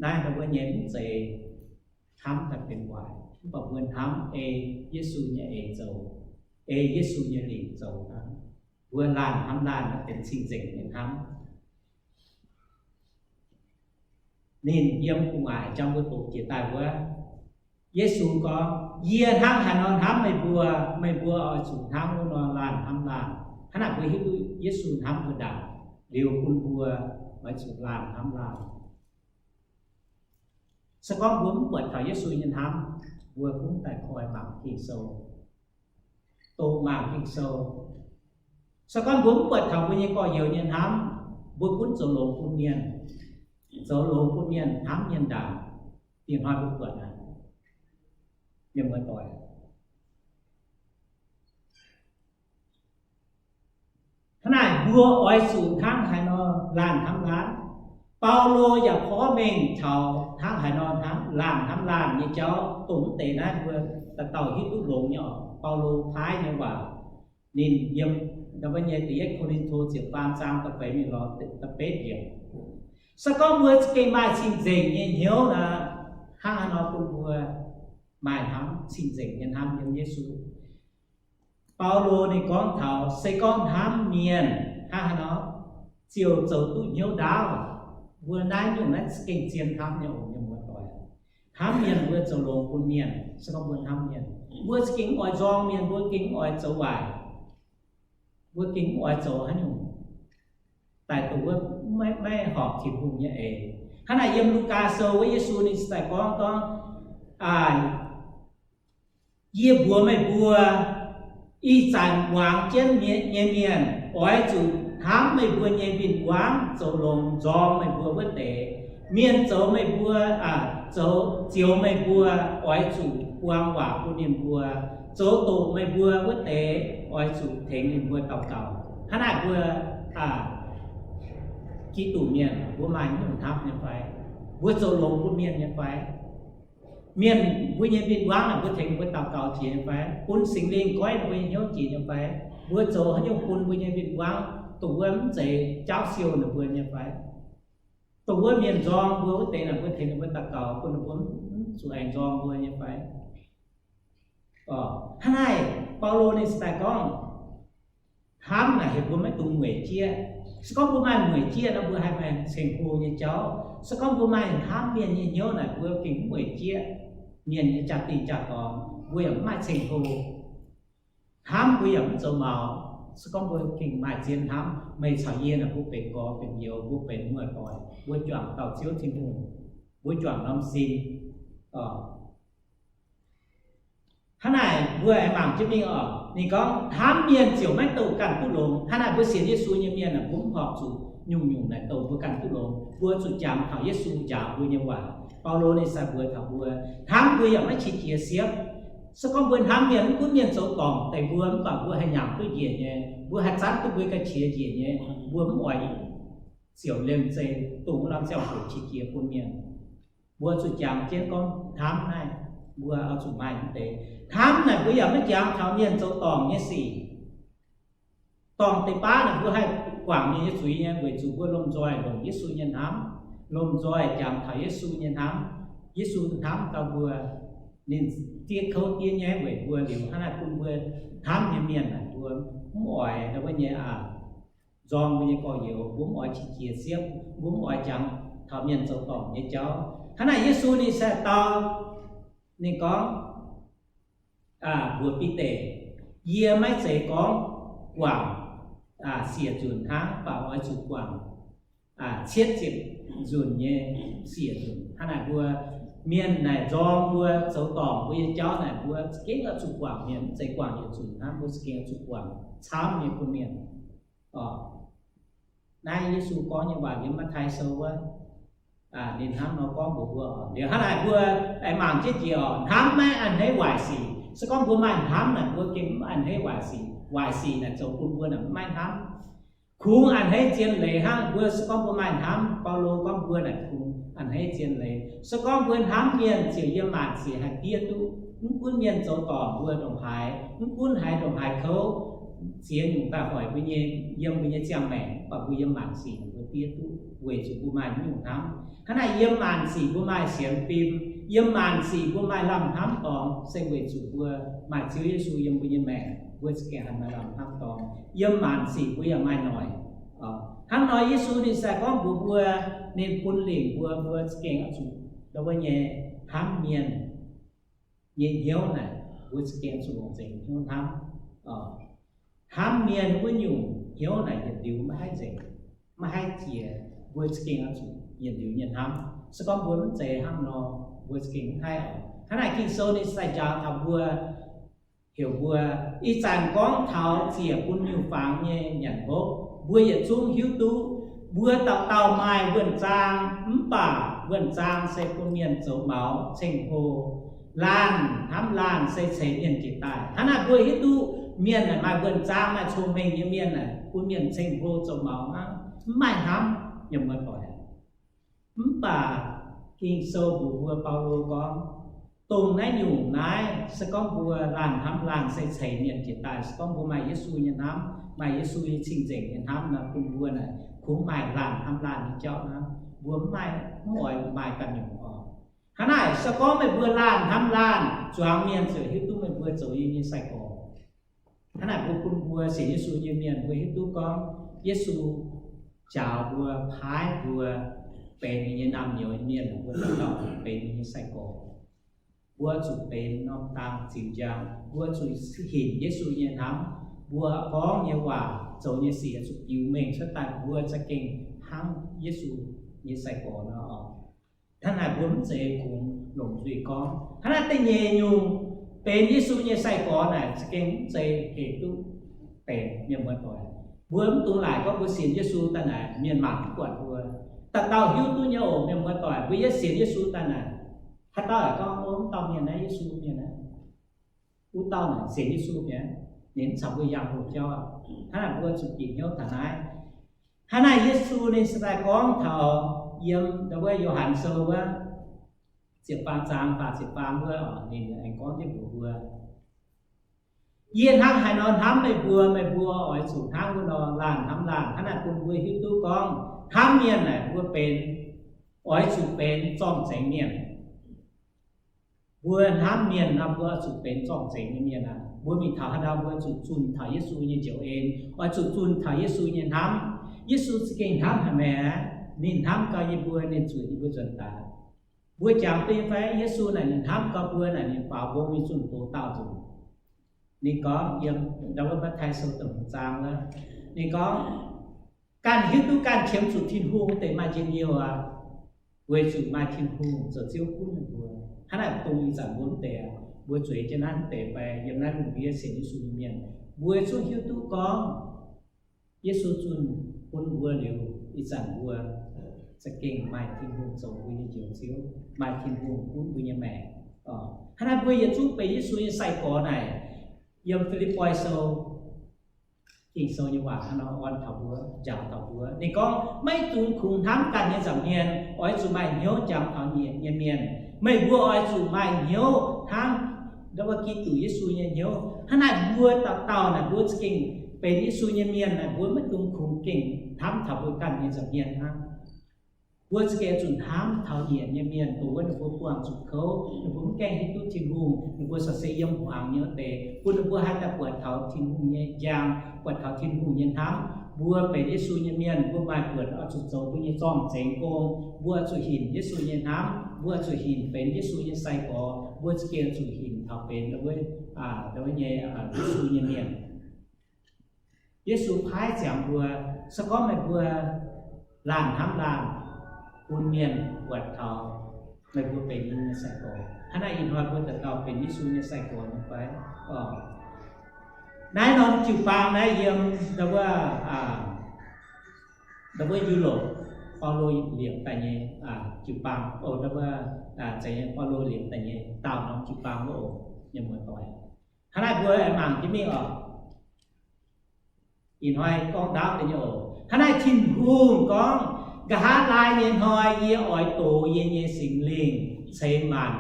naaiv ndau wuov nyei mv zeiz hnamv daaih benx waaic, mv baac mbuo hnamv ei Yesu nyei eix zoux, ei Yesu nyei lingc zoux hnangv. Mbuo laanh hnamv laanh naaiv benx cing-nzengc nyei hnamv. Ninh yiem gu'nguaaic jangx mbuo doqc jiex daaih wuov, Yesu gorngv, Yie hnangv haaix nor hnamv meih mbuo, meih mbuo oix zuqc hnamv wuov nor laanh hnamv laanh. Hnangv naaic mbuo hiuv duqv Yesu hnamv mbuo ndaangc, liuz bun mbuo oix zuqc laanh hnamv laanh. Se gorngv mbuo mv buatc taux Yesu nyei hnamv, mbuo gunv daaih koi mangc Ging-Sou, doqc mangc Ging-Sou. Se gorngv mbuo mv buatc taux mbuo nyei gorx-youz nyei hnamv, mbuo gunv zoux longx bun mienh, zoux longx bun mienh, hnamv mienh ndaangc, dingc hnoi mbuo buatc naaic, mienh muoz-doic. Hnangv naaic mbuo oix zuqc hnangv haaix nor laanh hnamv laanh. Baulo yaac porv mengh taux hnangv haaix nor hnamv laanh hnamv laanh nyei jauv. Dongh mv deix naaiv mbuo dauh dauh hiuv duqv longx nyei oc. Baulo paaiv nyei waac, ninh yiem wuov nyei Da'yietv Ko^lin^to ziepc faam zaang da'feix mingh lorz da'betv yiemc. Se gorngv mbuo za'gengh maaih cing-nzengc nyei hnyouv nor, hnangv haaix nor bun mbuo maaih hnamv cing-nzengc nyei hnamv yiem Yesu? Baulo ninh gorngv taux se gorngv hnamv mienh hnangv haaix nor ziouc zoux duqv hnyouv ndaauv. Mbuo naaiv nyungc naaiv za'gengh zien hnamv nyei oc, mienh muoz-doic. Hnamv mienh mbuo zoux longx bun mienh, se gorngv mbuo hnamv mienh, mbuo za'gengh mv oix nzorng mienh, mbuo gengh mv oix zoux waaic. Mbuo gengh mv oix zoux haaix nyungc daaih dongh wuov maiv, maiv horpc Tin-Hungh nyei eix. Hnangv naaic yiem Lugaa Sou wuov Yesu ninh daaih gorngv, gorngv, Yie mbuox meih mbuo, ih zanc muangx jienv nyei mienh oix zuqc hnamv meih mbuo nyei win-wangv, zoux longx nzorng meih mbuo wuov deix. Mienh zoux meih mbuo, zoux zioux meih mbuo, oix zuqc buang waac bun ninh mbuo. Zoux doqc meih mbuo wuov deix, oix zuqc tengx ninh mbuo daux gaux. Hnangv naaic mbuo Giduc mienh mbuo maaih nyungc hnamv nyei fai? Mbuo zoux longx bun mienh nyei fai? Mienh mbuo nyei win-wangv naaic mbuo tengx ninh mbuo daux gaux jiex nyei fai? Bun Singx Lingh goiv ninh mbuo nyei hnyouv jiex nyei fai? Mbuo zoux haaix nyungc bun mbuo nyei win-wangv dongh wuov mv zeiz jaauv siou ninh mbuo nyei fai? Dongh wuov mienh nzorng mbuo wuov deix naaic mbuo tengx ninh mbuo daux gaux bun ninh mbuo mv zuqc aengx nzorng mbuo nyei fai? Hnangv naaic Baulo ninh daaih gorngv, hnamv naaic heuc mbuo maiv dungx mueic jieqv. Se gorngv mbuo maaih mueic jieqv nor mbuo haih maaih ceng-hlo nyei jauv. Se gorngv mbuo maaih hnamv mienh nyei hnyouv naaic mbuo gengh mv mueic jieqv mienh nyei jaa-dingh jaa-dorngx, mbuo yaac mv maaih ceng-hlo. Hnamv mbuo yaac mv zoux maux. Se gorngv mbuo gengh maaih zien hnamv, meih caux yie naaic mbuo benx gorx benx youz, mbuo benx muoz-doic, mbuo juangc dauh Ziouv Tin-Hungh, mbuo juangc norm sin. Hnangv naaic mbuo aengx mangc jienv mingh oc. Ninh gorngv hnamv mienh ziouc maiv douh ganh duqv longx. Hnangv naaic mbuo sienx Yesu nyei mienh aah, mbuo mv horpc zuqc nyungc-nyungc naaic douh mbuo ganh duqv longx. Mbuo zuqc jangx taux Yesu njaaux mbuo nyei waac. Baulo ninh sai mbuox taux mbuo, hnamv mbuo yaac maiv qiex jiez siepv. Se gorngv mbuo hnamv mienh, mv gunv mienh zoux dorngc deix mbuo, mv baac mbuo haih nyanc duqv njiec nyei, mbuo haih zanv duqv mbuo ga'qiex njiec nyei, mbuo mv oix ziouc liemh zeih dongh wuov lamh ziangh hoc qiex jiez bun mienh. Mbuo zuqc jangx jienv gorngv hnamv naaiv, mbuo oix zuqc maaih mv deix hnamv naaic. Mbuo yaac maiv jangx taux mienh zoux dorngc nyei sic. Dorngc deix baav naaic mbuo haih guangc mienh nyei zuiz nyei, weic zuqc mbuo lomh nzoih longc Yesu nyei hnamv, lomh nzoih jangx taux Yesu nyei hnamv. Yesu hnamv gau mbuo, ninh diev kouv diev nyaiv weic mbuo liuz, hnangv naaiv bun mbuo hnamv nyei mienh naaic mbuo mv oix wuov nyei aqv, nzorng mbuo nyei gorx-youz, mbuo mv oix qiex jiez siepv, mbuo mv oix jangx taux mienh zoux dorngc nyei jauv. Hnangv naaic Yesu ninh sai dau, ninh gorngv mbuox Bide, yie maiv zeiz gorngv guangc siec nzunc hnangv, mv baac oix zuqc guangc cietv ziepc nzunc nyei siec nzunc. Hnangv naaic mbuo mienh naaic nzorng mbuo zoux dorngc mbuo nyei jauv naaic, mbuo za'gengh oix zuqc guangc mienh, mv zeiz guangc yietc nzunc hnangv, mbuo za'gengh oix zuqc guangc camv nyei bun mienh. Naaiv Yesu gorngv nyei waac yiem Matv^tai Sou wuov, ninh hnamv nor gorngv mbuox mbuo oc. Liuz hnangv naaic mbuo aengx mangc jienv jiex oc, hnamv maiv a'hneiv waaic sic. Se gorngv mbuo maaih hnamv naaic, mbuo gengh mv a'hneiv waaic sic. Waaic sic naaic zoux bun mbuo naaic maiv hnamv. Kungx a'hneiv zien leiz hnangv. Mbuo se gorngv mbuo maaih hnamv, Baulo gorngv mbuo naaic kungx a'hneiv zien leiz. Se gorngv mbuo hnamv mienh ziouc yiem maanc sic haih diev duqv. Mv gunv mienh zoux dorngc mbuo ndongc haaix, mv gunv haaix ndongc haaix kouv ziex nyungc daaih hoic mbuo nyei, yiem mbuo nyei ziangh maengc, mv baac mbuo yiem maanc sic mbuo diev duqv, weic zuqc mbuo maaih naaiv nyungc hnamv. Hnangv naaic yiem maanc sic mbuo maaih sienx fim, yiem maanc sic mbuo maaih lamh hnamv dorngx, se weic zuqc mbuo maaih Ziouv Yesu yiem mbuo nyei maengc, mbuo za'gengh haih maaih lamh hnamv dorngx. Yiem maanc sic mbuo yaac maaih noic. Hnangv nor Yesu ninh sai gorngv mbuox mbuo, ninh bun lingc mbuo, mbuo za'gengh oix zuqc ndau wuov nyei hnamv mienh. nyei hnyouv naaic, mbuo za'gengh zuqc longc nzengc hnyouv hnamv. Hnamv mienh wuov nyungc hnyouv naaic yietc liuz maiv haih nzengc, maiv haih jiex. Mbuo za'gengh oix zuqc yietc liuz nyei hnamv. Se gorngv mbuo mv zeiz hnangv nor, mbuo za'gengh mv haih oc. Hnangv naaic Ging-Sou ninh sai njaaux taux mbuo, heuc mbuo ih zanc gorngv taux ziec bun miuc-fangx nyei nyanc hopv. Mbuo yietc zungv hiuv duqv mbuo dauh dauh maaih wuonh zaang, mv baac wuonh zaang se bun mienh zoux maux ceng-hlo. Laanh hnamv laanh se ceix mienh jiex daaih. Hnangv naaic mbuo hiuv duqv mienh naaic maaih wuonh zaang, maaih cong-mengh nyei mienh naaic bun mienh ceng-hlo zoux maux hnangv, mv maaih hnamv, mienh muoz-doic. Mv baac Ging-Sou mbuox mbuo, Baulo gorngv, dongh naaiv nyungc naaiv, se gorngv mbuo laanh hnamv laanh se ceix mienh jiex daaih. Se gorngv mbuo maaih Yesu nyei hnamv, maaih Yesu nyei cing-nzengc nyei hnamv nor, bun mbuo naaic kungx maaih laanh hnamv laanh nyei jauv hnangv. Mbuo mv maaih, mv oix maaih ganh nyungc oc. Hnangv naaic, se gorngv meih mbuo laanh hnamv laanh, zuangx mienh ziouc hiuv duqv meih mbuo zoux yie nyei sai-gorx. Hnangv naaic mbuo bun mbuo sienx Yesu nyei mienh mbuo hiuv duqv gorngv Yesu njaaux mbuo, paaiv mbuo benx ninh nyei naamh nyouz mienh, mbuo dauh dauh benx ninh nyei sai-gorx. Mbuo zuqc benx norm dang ziux njang, mbuo zuqc hinc Yesu nyei hnamv. Mbuo gorngv nyei waac, zoux nyei sic zuqc biux mengh cuotv daaih mbuo za'gengh hnangv Yesu nyei sai-gorx nor oc. Hnangv naaic mbuo mv zeiz kungx longc nzuih gorngv. Hnangv naaiv da'nyeic nyungc, benx Yesu nyei sai-gorx naaic za'gengh mv zeiz hec duqv benx, mienh muoz-doic. Mbuo mv dungx laaic gorngv mbuo sienx Yesu daaih naaic mienh mangc mv buatc mbuo. Dauh dauh hiuv duqv nyei oc, mienh muoz-doic. Mbuo yie sienx Yesu daaih naaic, haaix dauh yaac gorngv, Wuov dauh mienh naaiv Yesu mienh aqv. Wuov dauh naaic sienx Yesu mienh, ninh mv caux mbuo yangh loz-jauv. Hnangv naaic mbuo zuqc bieqc hnyouv taux naaiv. Hnangv naaic Yesu ninh se daaih gorngv taux yiem ndau wuov Yo^han Sou wuov ziepc faam zaang faah ziepc faam wuov, ninh aengx gorngv jienv mbuox mbuo, Yie hnangv haaix nor hnamv meih mbuo, meih mbuo oix zuqc hnangv wuov nor laanh hnamv laanh. Hnangv naaic bun mbuo hiuv duqv gorngv hnamv mienh naaic mbuo benx, oix zuqc benx zorng-zengx mienh. Mbuo hnamv mienh nor mbuo oix zuqc benx zorng-zengx nyei mienh aqv. Mbuo mingh taux haaix ndau mbuo zuqc zunh taux Yesu nyei njoux en, oix zuqc zunh taux Yesu nyei hnamv. Yesu za'gengh hnamv haic maah! Ninh hnamv gau yie mbuo, ninh zuotc yie mbuo nzuonx daaih. Mbuo jangx duqv nyei fai? Yesu naaic ninh hnamv gau mbuo naaic, ninh faaux mbong nyei zunh doz daauh nzunc. Ninh gorngv yiem ndau wuov Matv^taai Sou da'hmz zaang wuov, ninh gorngv, Ganh hiuv duqv ganh qiemx zuqc Tin-Hungh deix maaih njien-youh aqv, weic zuqc maaih Tin-Hungh zoux Ziouv gunv ninh mbuo. Hnangv naaic dongh ih zanc mbuo mv deix, mbuo zueiz jienv naaiv mv deix fai yiem naaiv lungh ndiev sienx Yesu nyei mienh, mbuo zungv hiuv duqv gorngv Yesu zunh bun mbuo liuz, ih zanc mbuo za'gengh maaih Tin-Hungh zoux mbuo nyei Njoux Ziouv, maaih Tin-Hungh gunv mbuo nyei maengc. Hnangv naaic mbuo yietc zungv benx Yesu nyei sai-gorx naaic, yiem Fi^lipv^poi Sou, Ging-Sou nyei waac hnangv nor orn taux mbuo, njaaux taux mbuo. Ninh gorngv, Maiv dungx kungx hnamv ganh nyei nza'hmien, oix zuqc maaih hnyouv jangx taux nyiec nyei mienh. Meih mbuo oix zuqc maaih hnyouv hnangv ndau wuov Giduc Yesu nyei hnyouv. Hnangv naaic mbuo dauh dauh naaic mbuo za'gengh benx Yesu nyei mienh naaic, mbuo maiv dungx kungx gengh hnamv taux mbuo ganh nyei nza'hmien hnangv. Mbuo za'gengh zuqc hnamv taux nyiec nyei mienh, dongh wuov ninh mbuo buangh zuqc kouv, ninh mbuo mv gaengh hiuv duqv Tin-Hungh, ninh mbuo corc se yiem hmuangx nyei wuov deix, bun ninh mbuo haih daaih buatc taux Tin-Hungh nyei njang, buatc taux Tin-Hungh nyei hnamv. Mbuo benx Yesu nyei mienh, mbuo maaih buonc oix zuqc zoux mbuo nyei zorng-zengx gong, mbuo zuqc hinc Yesu nyei hnamv, mbuo zuqc hinc benx Yesu nyei sai-gorx, mbuo za'gengh zuqc hinc taux benx wuov, wuov nyei, Yesu nyei mienh. Yesu paaiv ziangx mbuo, se gorngv meih mbuo laanh hnamv laanh, bun mienh buatc taux meih mbuo benx ninh nyei sai-gorx. Hnangv naaic ih hnoi mbuo dauh dauh benx Yesu nyei sai-gorx nyei fai? Naaiv norm jiu-baang naaiv yiem ndau wuov, ndau wuov Yu^lopc, Baulo liepc daaih nyei jiu-baang, o, ndau wuov, zeiz nyei Baulo liepc daaih nyei daauh norm jiu-baang wuov oc, mienh muoz-doic. Hnangv naaic mbuo mangc jienv mingh oc. Ih hnoi gorngv ndaauv deix nyei oc. Hnangv naaic Tin-Hungh gorngv, Nqa'haav laai nyei hnoi yie oix dox yie nyei Singx Lingh ceix maanc,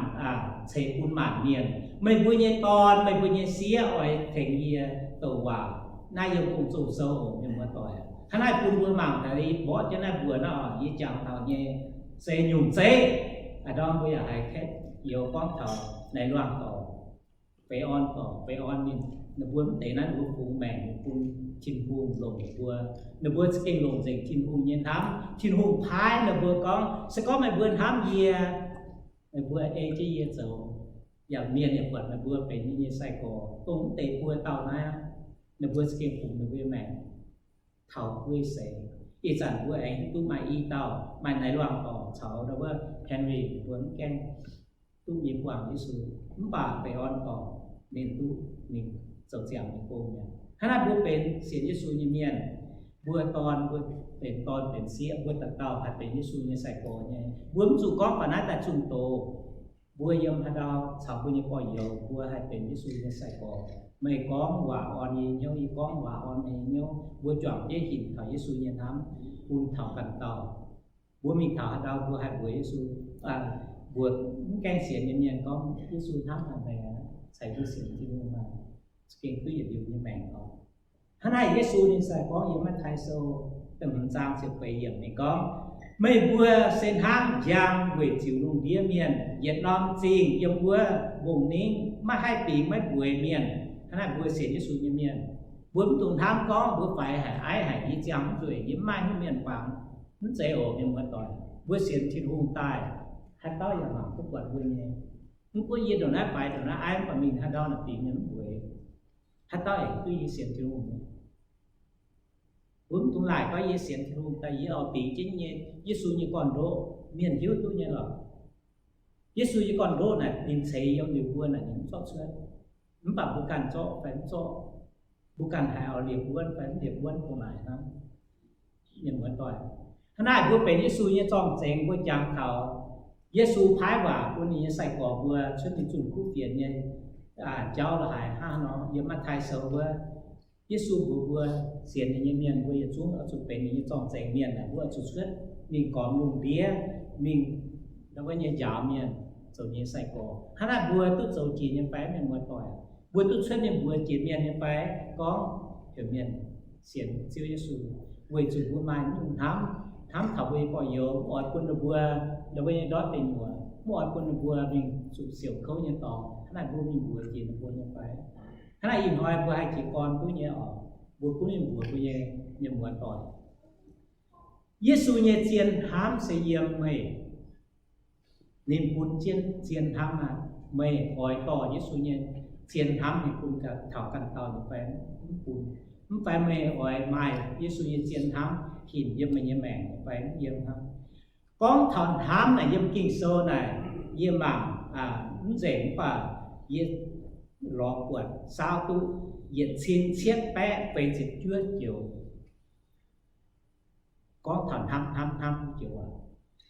ceix bun maanc mienh. Meih mbuo nyei dorn, meih mbuo nyei sieqv oix tengx yie douc waac. Naaiv yiem Gong-Zoh Sou oc, mienh muoz-doic. Hnangv naaic bun mbuo mangc daaih, yie mborqv jienv naaiv mbuox naaiv oc, yie jangx taux nyei se nyungc zeiv. A'ndorm mbuo yaac haiz ketv youz gorngv taux naaiv luangh dorc, Beiv Orn dorc, Beiv Orn ninh, ninh mbuo mv deix naaiv ninh mbuo fungx maengc bun Tin-Hungh longc ninh mbuo. Ninh mbuo za'gengh longc nzengc Tin-Hungh nyei hnamv. Tin-Hungh paaiv ninh mbuo gorngv, se gorngv meih mbuo hnamv yie, meih mbuo ei jienv yie zoux. yaac mienh yaac buatc ninh mbuo benx ninh nyei sai-gorx. Dongh mv deix buo dauh naaiv, ninh mbuo za'gengh fungx ninh mbuo nyei maengc taux guei seix. Ih zanc mbuo aengx hiuv duqv maaih i dauh, maaih naaiv luangh dorngx caux ndau wuov Henry ninh mbuo mv gaengh duqv mingh buangh Yesu, mv baac Baengh Orn dorngx ninh duqv mingh zoux ziangx nyei gong mi'aqv. Hnangv naaiv mbuo benx sienx Yesu nyei mienh, mbuo dorn, mbuo benx dorn benx sieqv, mbuo dauh dauh haih benx Yesu nyei sai-gorx nyei. Mbuo mv zuqc gorngv baac naaiv daaih zunh doz. Mbuo yiem haaix ndau caux mbuo nyei gorx-youz mbuo haih benx Yesu nyei sai-gorx. Meih gorngv waac orn yie hnyouv, yie gorngv waac orn meih nyei hnyouv. Mbuo juangc jienv hinc taux Yesu nyei hnamv bun taux ganh dauh. Mbuo mingh taux haaix ndau mbuo haih mbuox Yesu, mbuox mv gaengh sienx nyei mienh gorngv Yesu hnamv haic meih aqv, caux yie sienx Tin-Hungh maah. Za'gengh duqv yietc liuz nyei maengc oc. Hnangv naaic Yesu ninh se gorngv yiem Matv^taai Sou da'hmz zaang ziepc feix yiemc ninh gorngv, meih mbuo se hnangv njang weic ziux lungh ndiev mienh. Yietc norm zingh yiem wuov mbong-ningv maiv haih bingx maiv mbueiz mienh. Hnangv naaic mbuo sienx Yesu nyei mienh, mbuo mv dungx hnamv gorngv mbuo faix haic, aiv haic, yie ziangh mv nzueic, yie mv maaih hnyouv mienh bangc. Mv zeiz oc, mienh muoz-doic. Mbuo sienx Tin-Hungh daaih, haaix dauh yaac mangc duqv buatc mbuo nyei. Mv gunv yie ndongc naaiv faix ndongc naaiv aiv, mv baac mingh haaix ndau naaic bingx mienh mv mbueiz. Haaix dauh aengx duqv yie sienx Tin-Hungh nyei. Mbuo mv dungx laaic gorngv yie sienx Tin-Hungh daaih yie oix bingx jienv nyei Yesu nyei gorn-ndoqv. Mienh hiuv duqv nyei lorqc. Yesu nyei gorn-ndoqv naaic ninh ceix yiem liuz mbuo naaic ninh mv zorqv cuotv. Mv baac mbuo ganh zorqv fai mv zorqv, mbuo ganh haih oix liepc wuonv fai mv liepc wuonv dongh naaic hnangv. Mienh muoz-doic, hnangv naaic mbuo benx Yesu nyei zorng-zengx, mbuo jangx taux Yesu paaiv waac bun ninh nyei sai-gorx mbuo cuotv mingh zunh kuv fienx nyei jauv la'haaix hnangv nor. Yiem Matv^taai Sou wuov, Yesu mbuox mbuo, sienx ninh nyei mienh mbuo yietc zungv oix zuqc benx ninh nyei zorng-zengx mienh. Mbuo oix zuqc cuotv mingh gormx lungh ndiev, mingh ndau wuov nyei njaaux mienh zoux ninh nyei sai-gorx. Hnangv naaic mbuo duqv zoux jiex nyei fai, mienh muoz-doic? Mbuo duqv cuotv mingh mbuox jiex mienh nyei fai gorngv heuc mienh sienx Ziouv Yesu? Weic zuqc mbuo maaih nyungc hnamv, hnamv taux mbuo nyei gorx-youz, mv oix bun ninh mbuo, ninh mbuo nyei ndortv deic nyuoqc, mv oix bun ninh mbuo mingh zuqc siouc kouv nyei dorngx. Hnangv naaic mbuo mingh mbuox jiex ninh mbuo nyei fai? Hnangv naaic ih hnoi mbuo haih jiez gorn duqv nyei oc. Mbuo gunv mingh mbuox mbuo nyei mienh muoz-doic, Yesu nyei zien hnamv se yiem meih. Ninh bun jienv zien hnamv aqv. Meih oix dorh Yesu nyei zien hnamv mingh bun taux ganh dauh nyei fai? Mv bun. Mv fai meih oix maaih Yesu nyei zien hnamv hinc yiem meih nyei maengc nyei fai? Mv yiem hnangv. Gorngv taux hnamv naaic yiem Ging-Sou naaic, yie mangc mv nzengc mv baac yie lorz buatc saauv duqv yietc cin cietv baeqv feix ziepc juov joux gorngv taux hnamv hnamv hnamv joux aqv.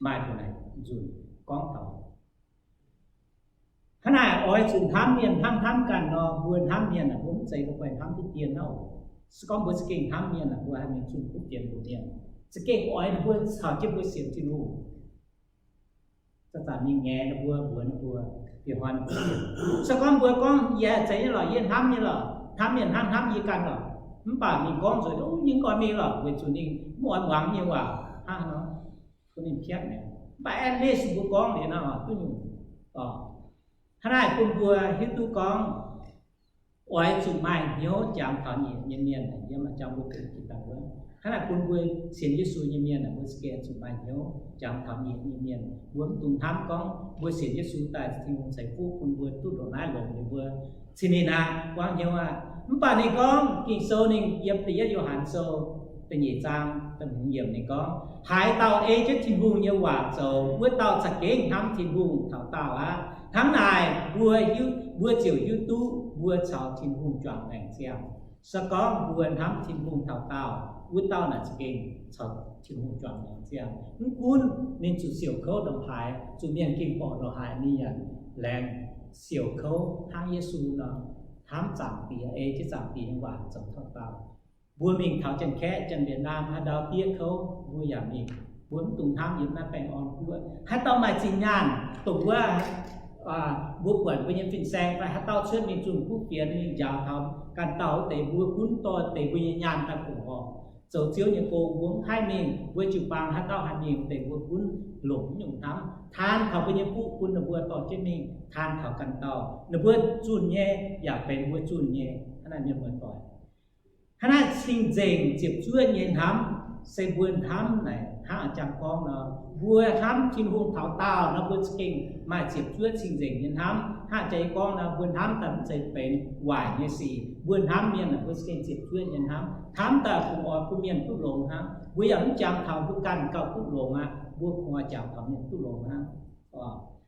Maaih duqv naaic nzunc gorngv taux hnangv naaic oix zuqc hnamv mienh hnangv hnamv ganh nor. Mbuo hnamv mienh aeqv, mbuo mv zeiz mbuo fai hnamv diqv dien hnangv oc. Se gorngv mbuo za'gengh hnamv mienh aeqv, mbuo haih mingh zunh kuv fienx mbuox mienh, za'gengh oix ninh mbuo caux jienv mbuo sienx Tin-Hungh. Zanc-zanc mingh ngaeqv ninh mbuo, mbuox ninh mbuo, fih hnoi ninh mbuo, se gorngv mbuo gorngv, yie haih zeiz nyei lorqc, yie hnamv nyei lorqc, hnamv mienh hnangv hnamv yie ganh lorqc, mv baac ninh gorngv nzueic, yie mv oix mingh lorqc, weic zuqc ninh mv oix muangx nyei waac hnangv nor, bun ninh piatv mi'aqv. Mv baac at least mbuo gorngv liuz nor, duqv nyungc. Hnangv naaic bun mbuo hiuv duqv gorngv oix zuqc maaih hnyouv jangx taux nyeic nyei mienh, yiem maaih jangx mbuo benx jiex daaih wuov. Hnangv naaic bun mbuo sienx Yesu nyei mienh, mbuo za'gengh zuqc maaih hnyouv jangx taux nyeic nyei mienh. Mbuo mv dungx hnamv gorngv mbuo sienx Yesu daaih Tin-Hungh ceix fuqv bun mbuo duqv ndongc naaiv longx liuz mbuo cin ninh aqv, buangv hnyouv aqv. Mv baac ninh gorngv Ging-Sou ninh yiem Da'yietv Yo^han Sou da'nyeic zaang da'hmz yiemc ninh gorngv, haaix dauh ei jienv Tin-Hungh nyei waac zoux, wuov dauh za'gengh hnamv Tin-Hungh taux daauh aqv. Hnangv naaic mbuo hiuv, mbuo ziouc hiuv duqv mbuo caux Tin-Hungh juangc maengc ziangh. Se gorngv mbuo hnamv Tin-Hungh taux daauh, wuov dauh naaic za'gengh caux Tin-Hungh juangc maengc ziangh. Mv gunv ninh zuqc siouc kouv ndongc haaix, zuqc mienh ging borqc ndongc haaix, ninh yaac laengz siouc kouv hnangv Yesu nor, hnamv Zaangc Diex, ei jienv Zaangc Diex nyei waac zoux taux daauh. Mbuo mingh taux Janx-Kaeqv, Janx-Wietc^naam, haaix ndau diev kouv mbuo yaac mingh. Mbuo mv dungx hnamv yiem naaiv baengh orn guoqv. Haaix dauh maaih zinh nyaanh dongh wuov, mbuo buatc mbuo nyei fin-saeng fai haaix dauh cuotv mingh zunh kuv fienx mingh njaaux taux ganh dauh wuov deix, mbuo gunv dorh deix mbuo nyei nyaanh daaih bungx orqc, zoux Ziouv nyei gong. Mbuo mv haih mingh, mbuo jiu-baang haaix dauh haih mingh wuov deix, mbuo gunv longc naaiv nyungc hnamv taan taux mbuo nyei fuqv bun ninh mbuo dorh jienv mingh taan taux ganh dauh. Ninh mbuo zunh nyei yaac benx mbuo zunh nyei. Hnangv naaiv mienh muoz-doic, hnangv naaiv cing-nzengc ziepc zuoqv nyei hnamv, Se mbuo hnamv naaic hnangv a'jang gorngv nor, mbuo hnamv Tin-Hungh taux daauh nor, mbuo za'gengh maaih ziepc zuoqv cing-nzengc nyei hnamv. Hnangv a'jang gorngv nor, mbuo hnamv daaih mv zeiz benx waaic nyei sic. Mbuo hnamv mienh naaic, mbuo za'gengh ziepc zuoqv nyei hnamv. Hnamv daaih kungx oix bun mienh duqv longx hnangv. Mbuo yaac mv jangx taux mbuo ganh gauh duqv longx aqv. Mbuo kungx oix jangx taux mienh duqv longx hnangv.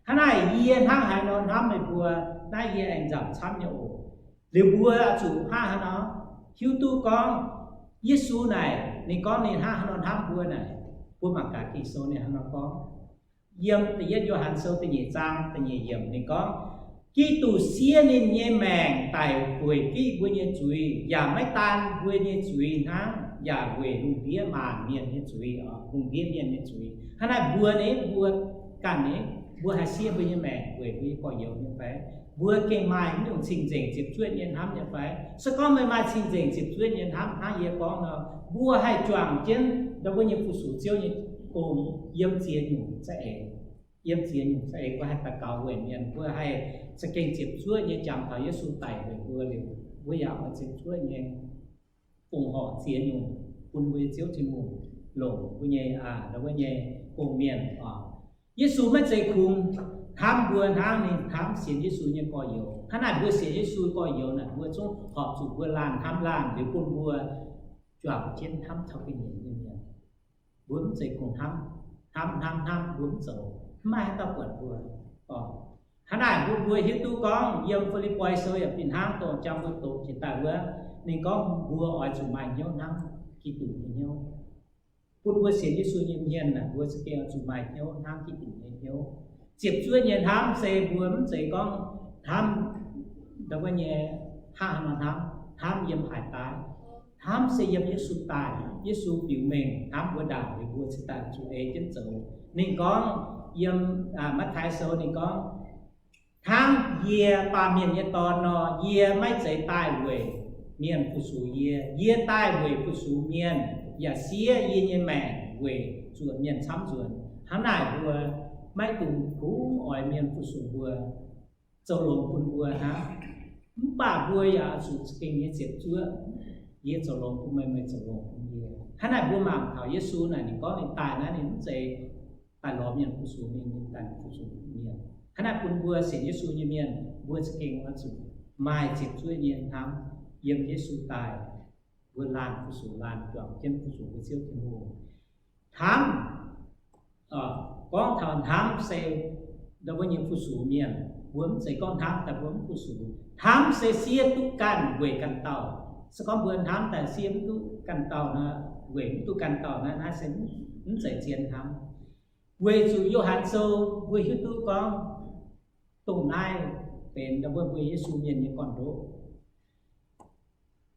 Hnangv naaic yie hnangv haaix nor hnamv meih mbuo, naaiv yie aengx nzamc camv nyei oc. Liuz mbuo zuqc hnangv haaix nor hiuv duqv gorngv Yesu naaic, ninh gorngv ninh hnangv haaix nor hnamv mbuo naaic, mbuo mangc gaax Ging-Sou ninh hnangv haaix nor gorngv. Yiem da'yietv Yo^han Sou da'nyeic zaang da'nyeic yiemc ninh gorngv, Giduc siev ninh nyei maengc daic weic fiqv mbuo nyei zuiz, yaac maiv daan mbuo nyei zuiz hnangv, yaac weic lungh ndiev maanc mienh nyei zuiz, lungh ndiev mienh nyei zuiz. Hnangv naaic mbuo ni, mbuo ganh ni, mbuo haih siev mbuo nyei maengc weic mbuo nyei gorx-youz nyei fai? Mbuo gengh maaih mv nyungc cing-nzengc ziepc zuoqv nyei hnamv nyei fai? Se gorngv meih maaih cing-nzengc ziepc zuoqv nyei hnamv hnangv yie gorngv nor, mbuo haih juangc jienv ndau wuov nyei fu-sux Ziouv nyei gong yiem ziex nyungc za'eix. Yiem ziex nyungc za'eix mbuo haih daux gaux weic mienh, mbuo haih za'gengh ziepc zuoqv nyei jangx taux Yesu daic weic mbuo liuz, mbuo yaac oix ziepc zuoqv nyei fongc horc ziex nyungc bun mbuo nyei Ziouv Tin-Hungh longc mbuo nyei, ndau wuov nyei gong-mienh oc. Yesu maiv zeiz kungx hnamv mbuo hnangv ninh hnamv sienx Yesu nyei gorx-youz. Hnangv naaic mbuo sienx Yesu gorx-youz naaic, mbuo zungv horpc zuqc mbuo laanh hnamv laanh liuz bun mbuo juangc jienv hnamv taux ga'nyiec nyei mienh. Mbuo mv zeiz kungx hnamv, hnamv, hnamv, hnamv, mbuo mv zoux, mv maaih haaix dauh buatc mbuo. Hnangv naaic mbuo, mbuo hiuv duqv gorngv yiem Fi^lipv^poi Sou yaac fih hnangv, dongh jang mbuo doqc jiex daaih wuov, ninh gorngv mbuo oix zuqc maaih hnyouv hnamv Giduc nyei hnyouv. Bun mbuo sienx Yesu nyei mienh aah, mbuo za'gengh oix zuqc maaih hnyouv hnamv Giduc nyei hnyouv. Ziepc zuoqv nyei hnamv se mbuo mv zeiz gorngv hnamv ndau wuov nyei hnangv haaix nor hnamv, hnamv yiem haaix daaih. Hnamv se yiem Yesu daaih, Yesu biux mengh hnamv mbuo ndaangc liuz, mbuo cingx daaih zuqc ei jienv zoux. Ninh gorngv yiem Matv^taai Sou ninh gorngv, Hnangv yie, Baamh Mienh nyei Dorn nor, yie maiv zeiz daaih weic mienh fu-sux yie. Yie daaih weic fu-sux mienh, yaac siev yie nyei maengc weic zuoqc mienh camv nzuonx. Hnangv naaic mbuo maiv dungx kungx oix mienh fu-sux mbuo, zoux longx bun mbuo hnangv. Mv baac mbuo yaac zuqc za'gengh nyei ziepc zuoqv, yie zoux longx bun meih, meih zoux longx bun yie. Hnangv naaic mbuo mangc taux Yesu naaic, ninh gorngv ninh daaih naaiv ninh mv zeiz daaih lorz mienh fu-sux mingh, ninh daaih fu-sux mienh. Hnangv naaic bun mbuo sienx Yesu nyei mienh, mbuo za'gengh oix zuqc maaih ziepc zuoqv nyei hnamv yiem Yesu daaih, mbuo laanh fu-sux laanh juangc jienv fu-sux mbuo Ziouv Tin-Hungh. Hnamv, gorngv taux hnamv se ndau wuov nyei fu-sux mienh. Mbuo mv zeiz gorngv hnamv daaih mbuo mv fu-sux. Hnamv se siev duqv ganh weic ganh dauh. Se gorngv mbuo hnamv daaih siev mv duqv ganh dauh nor, weic mv duqv ganh dauh naaiv, naaiv se mv zeiz zien hnamv. Weic zuqc Yo^han Sou mbuo hiuv duqv gorngv dongh naaiv benx ndau wuov mbuo Yesu mienh nyei gorn-ndoqv.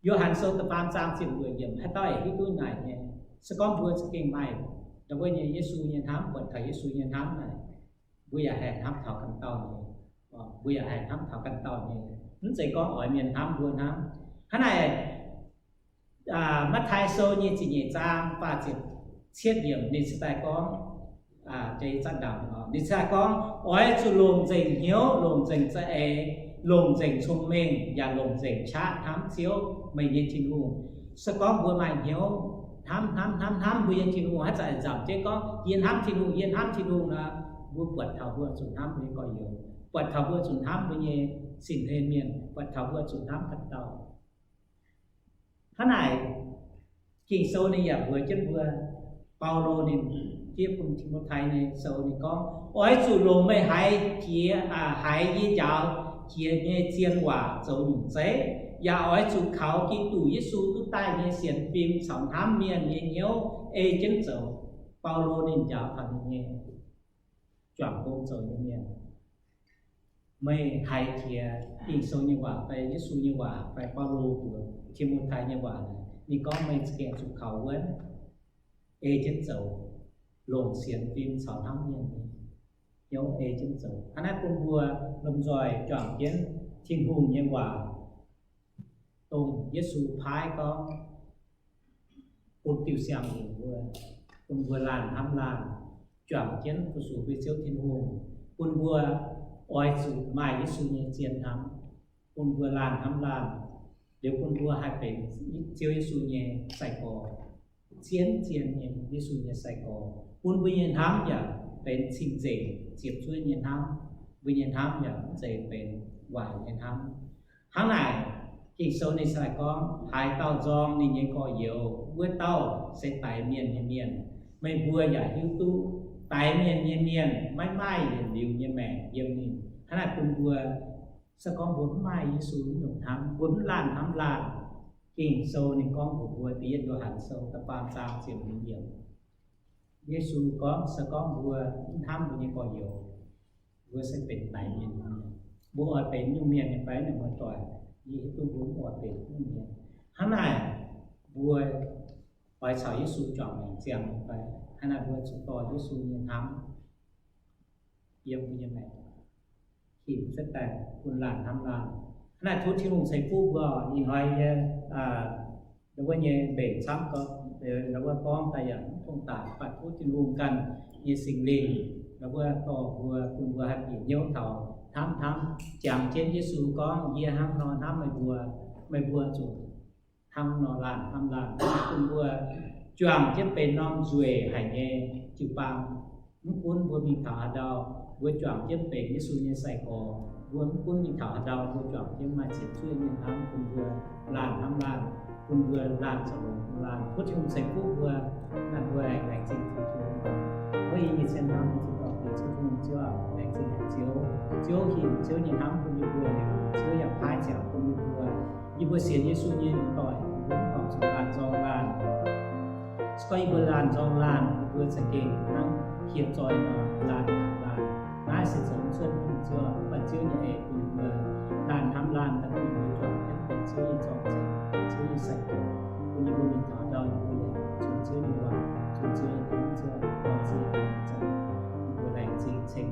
Yo^han Sou da'faam zaang ziepc luoqc yiemc, haaix dauh yaac hiuv duqv naaic nyei. Se gorngv mbuo za'gengh maaih ndau wuov nyei Yesu nyei hnamv, buatc taux Yesu nyei hnamv naaic, mbuo yaac haih hnamv taux ganh dauh nyei. Mbuo yaac haih hnamv taux ganh dauh nyei. Mv zeiz gorngv oix mienh hnamv mbuo hnangv. Hnangv naaic, Matv^taai Sou nyei ziepc nyeic zaang faah ziepc cietv yiemc ninh cingx daaih gorngv, ninh cingx daaih gorngv, oix zuqc longc nzengc hnyouv, longc nzengc za'eix, longc nzengc cong-mengh, yaac longc nzengc qaqv hnamv Ziouv, meih nyei Tin-Hungh. Se gorngv mbuo maaih hnyouv hnamv, hnamv, hnamv, hnamv mbuo nyei Tin-Hungh, haaix zanc nzamc jienv gorngv, yie hnamv Tin-Hungh, yie hnamv Tin-Hungh nor, mbuo buatc taux mbuo zuqc hnamv mbuo nyei gorx-youz, buatc taux mbuo zuqc hnamv mbuo nyei sin-hlen mienh, buatc taux mbuo zuqc hnamv ganh dauh. Hnangv naaic, Ging-Sou ninh yaac mbuox jienv mbuo, Baulo ninh fiev bun Ti^mo^tai nyei sou ninh gorngv, oix zuqc longc meih haiz jiex, haiz yie njaaux jiex nyei zien waac zoux nyungc zeiv, yaac oix zuqc kaux Giduc Yesu duqv daaih nyei sienx fim caux hnamv mienh nyei hnyouv ei jienv zoux. Baulo ninh njaaux taux ninh nyei juangc gong zoux nyei mienh, meih haiz jiex Ging-Sou nyei waac fai Yesu nyei waac fai Baulo mbuox Ti^mo^tai nyei waac, ninh gorngv meih za'gengh zuqc kaux wuonv, ei jienv zoux, longc sienx fim caux hnamv mienh nyei hnyouv ei jienv zoux. Hnangv naaiv bun mbuo lomh nzoih juangc jienv Tin-Hungh nyei waac, dongh Yesu paaiv gorngv, bun diuh siang-hungh mbuo, bun mbuo laanh hnamv laanh, juangc jienv fu-sux mbuo Ziouv Tin-Hungh, bun mbuo oix zuqc maaih Yesu nyei zien hnamv, bun mbuo laanh hnamv laanh, liuz bun mbuo haih benx Ziouv Yesu nyei sai-gorx. zien zien nyei Yesu nyei sai-gorx, bun mbuo nyei hnamv yaac benx cing-nzengc ziepc zuoqv nyei hnamv. Mbuo nyei hnamv yaac mv zeiz benx waaic nyei hnamv. Hnangv naaic, Ging-Sou ninh se gorngv, haaix dauh nzorng ninh nyei gorx-youz, wuov dauh se daix mienh nyei mienh. Meih mbuo yaac hiuv duqv daix mienh nyei mienh maiv maaih yietc liuz nyei maengc yiem ninh. Hnangv naaic bun mbuo, se gorngv mbuo mv maaih Yesu nyungc hnamv, mbuo mv laanh hnamv laanh. Ging-Sou ninh gorngv mbuox mbuo, da'yietv Yo^han Sou da'faam zaang ziepc hmz yiemc, Yesu gorngv se gorngv mbuo mv hnamv mbuo nyei gorx-youz, mbuo se benx daix mienh nyei mienh. Mbuo oix benx nyungc mienh nyei fai? Ninh mbuo doic, yie hiuv duqv mbuo mv oix benx nyungc mienh. Hnangv naaic, mbuo oix caux Yesu juangc maengc ziangh nyei fai? Hnangv naaic mbuo zuqc dorh Yesu nyei hnamv yiem mbuo nyei maengc, hinc cuotv daaih bun laanh hnamv laanh. Hnangv naaic tov Tin-Hungh ceix fuqv mbuo. Ih hnoi yie, wuov nyei mbenc camv, wuov gorngv daaih yaac mv tong daaih, mv baac tov Tin-Hungh ganh nyei Singx Lingh wuov dorh mbuo, bun mbuo haih bieqc hnyouv taux hnamv hnamv, jangx jienv Yesu gorngv, yie hnangv nor hnamv meih mbuo, meih mbuo zuqc hnangv nor laanh hnamv laanh. Bun mbuo juangc jienv benx norm nzueic haic nyei jiu-baang. Mv gunv mbuo mingh taux haaix ndau, mbuo juangc jienv benx Yesu nyei sai-gorx. Mbuo mv gunv mingh taux haaix ndau, mbuo juangc jienv maaih ziepc zuoqv nyei hnamv, bun mbuo laanh hnamv laanh, bun mbuo laanh zoux longx bun laanh. Tov Tin-Hungh ceix fuqv mbuo, naaic mbuo aengx laengz zingh Tin-Hungh. Wuov i nyei cien hnamv nyei Tin-Dorngh Diex, Ziouv Tin-Hungh, Ziouv aac, laengz zingh haic Ziouv. Ziouv hinc Ziouv nyei hnamv bun yie mbuo, Ziouv yaac paaiv ziangx bun yie mbuo. Yie mbuo sienx Yesu nyei doic, yie mbuo mv horpc zuqc laanh nzorng laanh. Se gorngv yie mbuo laanh nzorng laanh, yie mbuo za'gengh hnangv hieh zoi nor, laanh hnamv laanh. Naaiv se zoux mv cuotv nyungc, Ziouv, mv baac Ziouv nyei eix bun yie mbuo laanh hnamv laanh, daaih bun yie mbuo juangc jienv benx Ziouv nyei zorng-zengx, benx Ziouv nyei sai-gorx, bun yie mbuo mingh taux haaix ndau, yie mbuo yaac zunc Ziouv nyei waac, zunc Ziouv nyei hnamv, Ziouv, dorh Ziouv nyei hnamv zoux. Yie mbuo laengz zingh ceng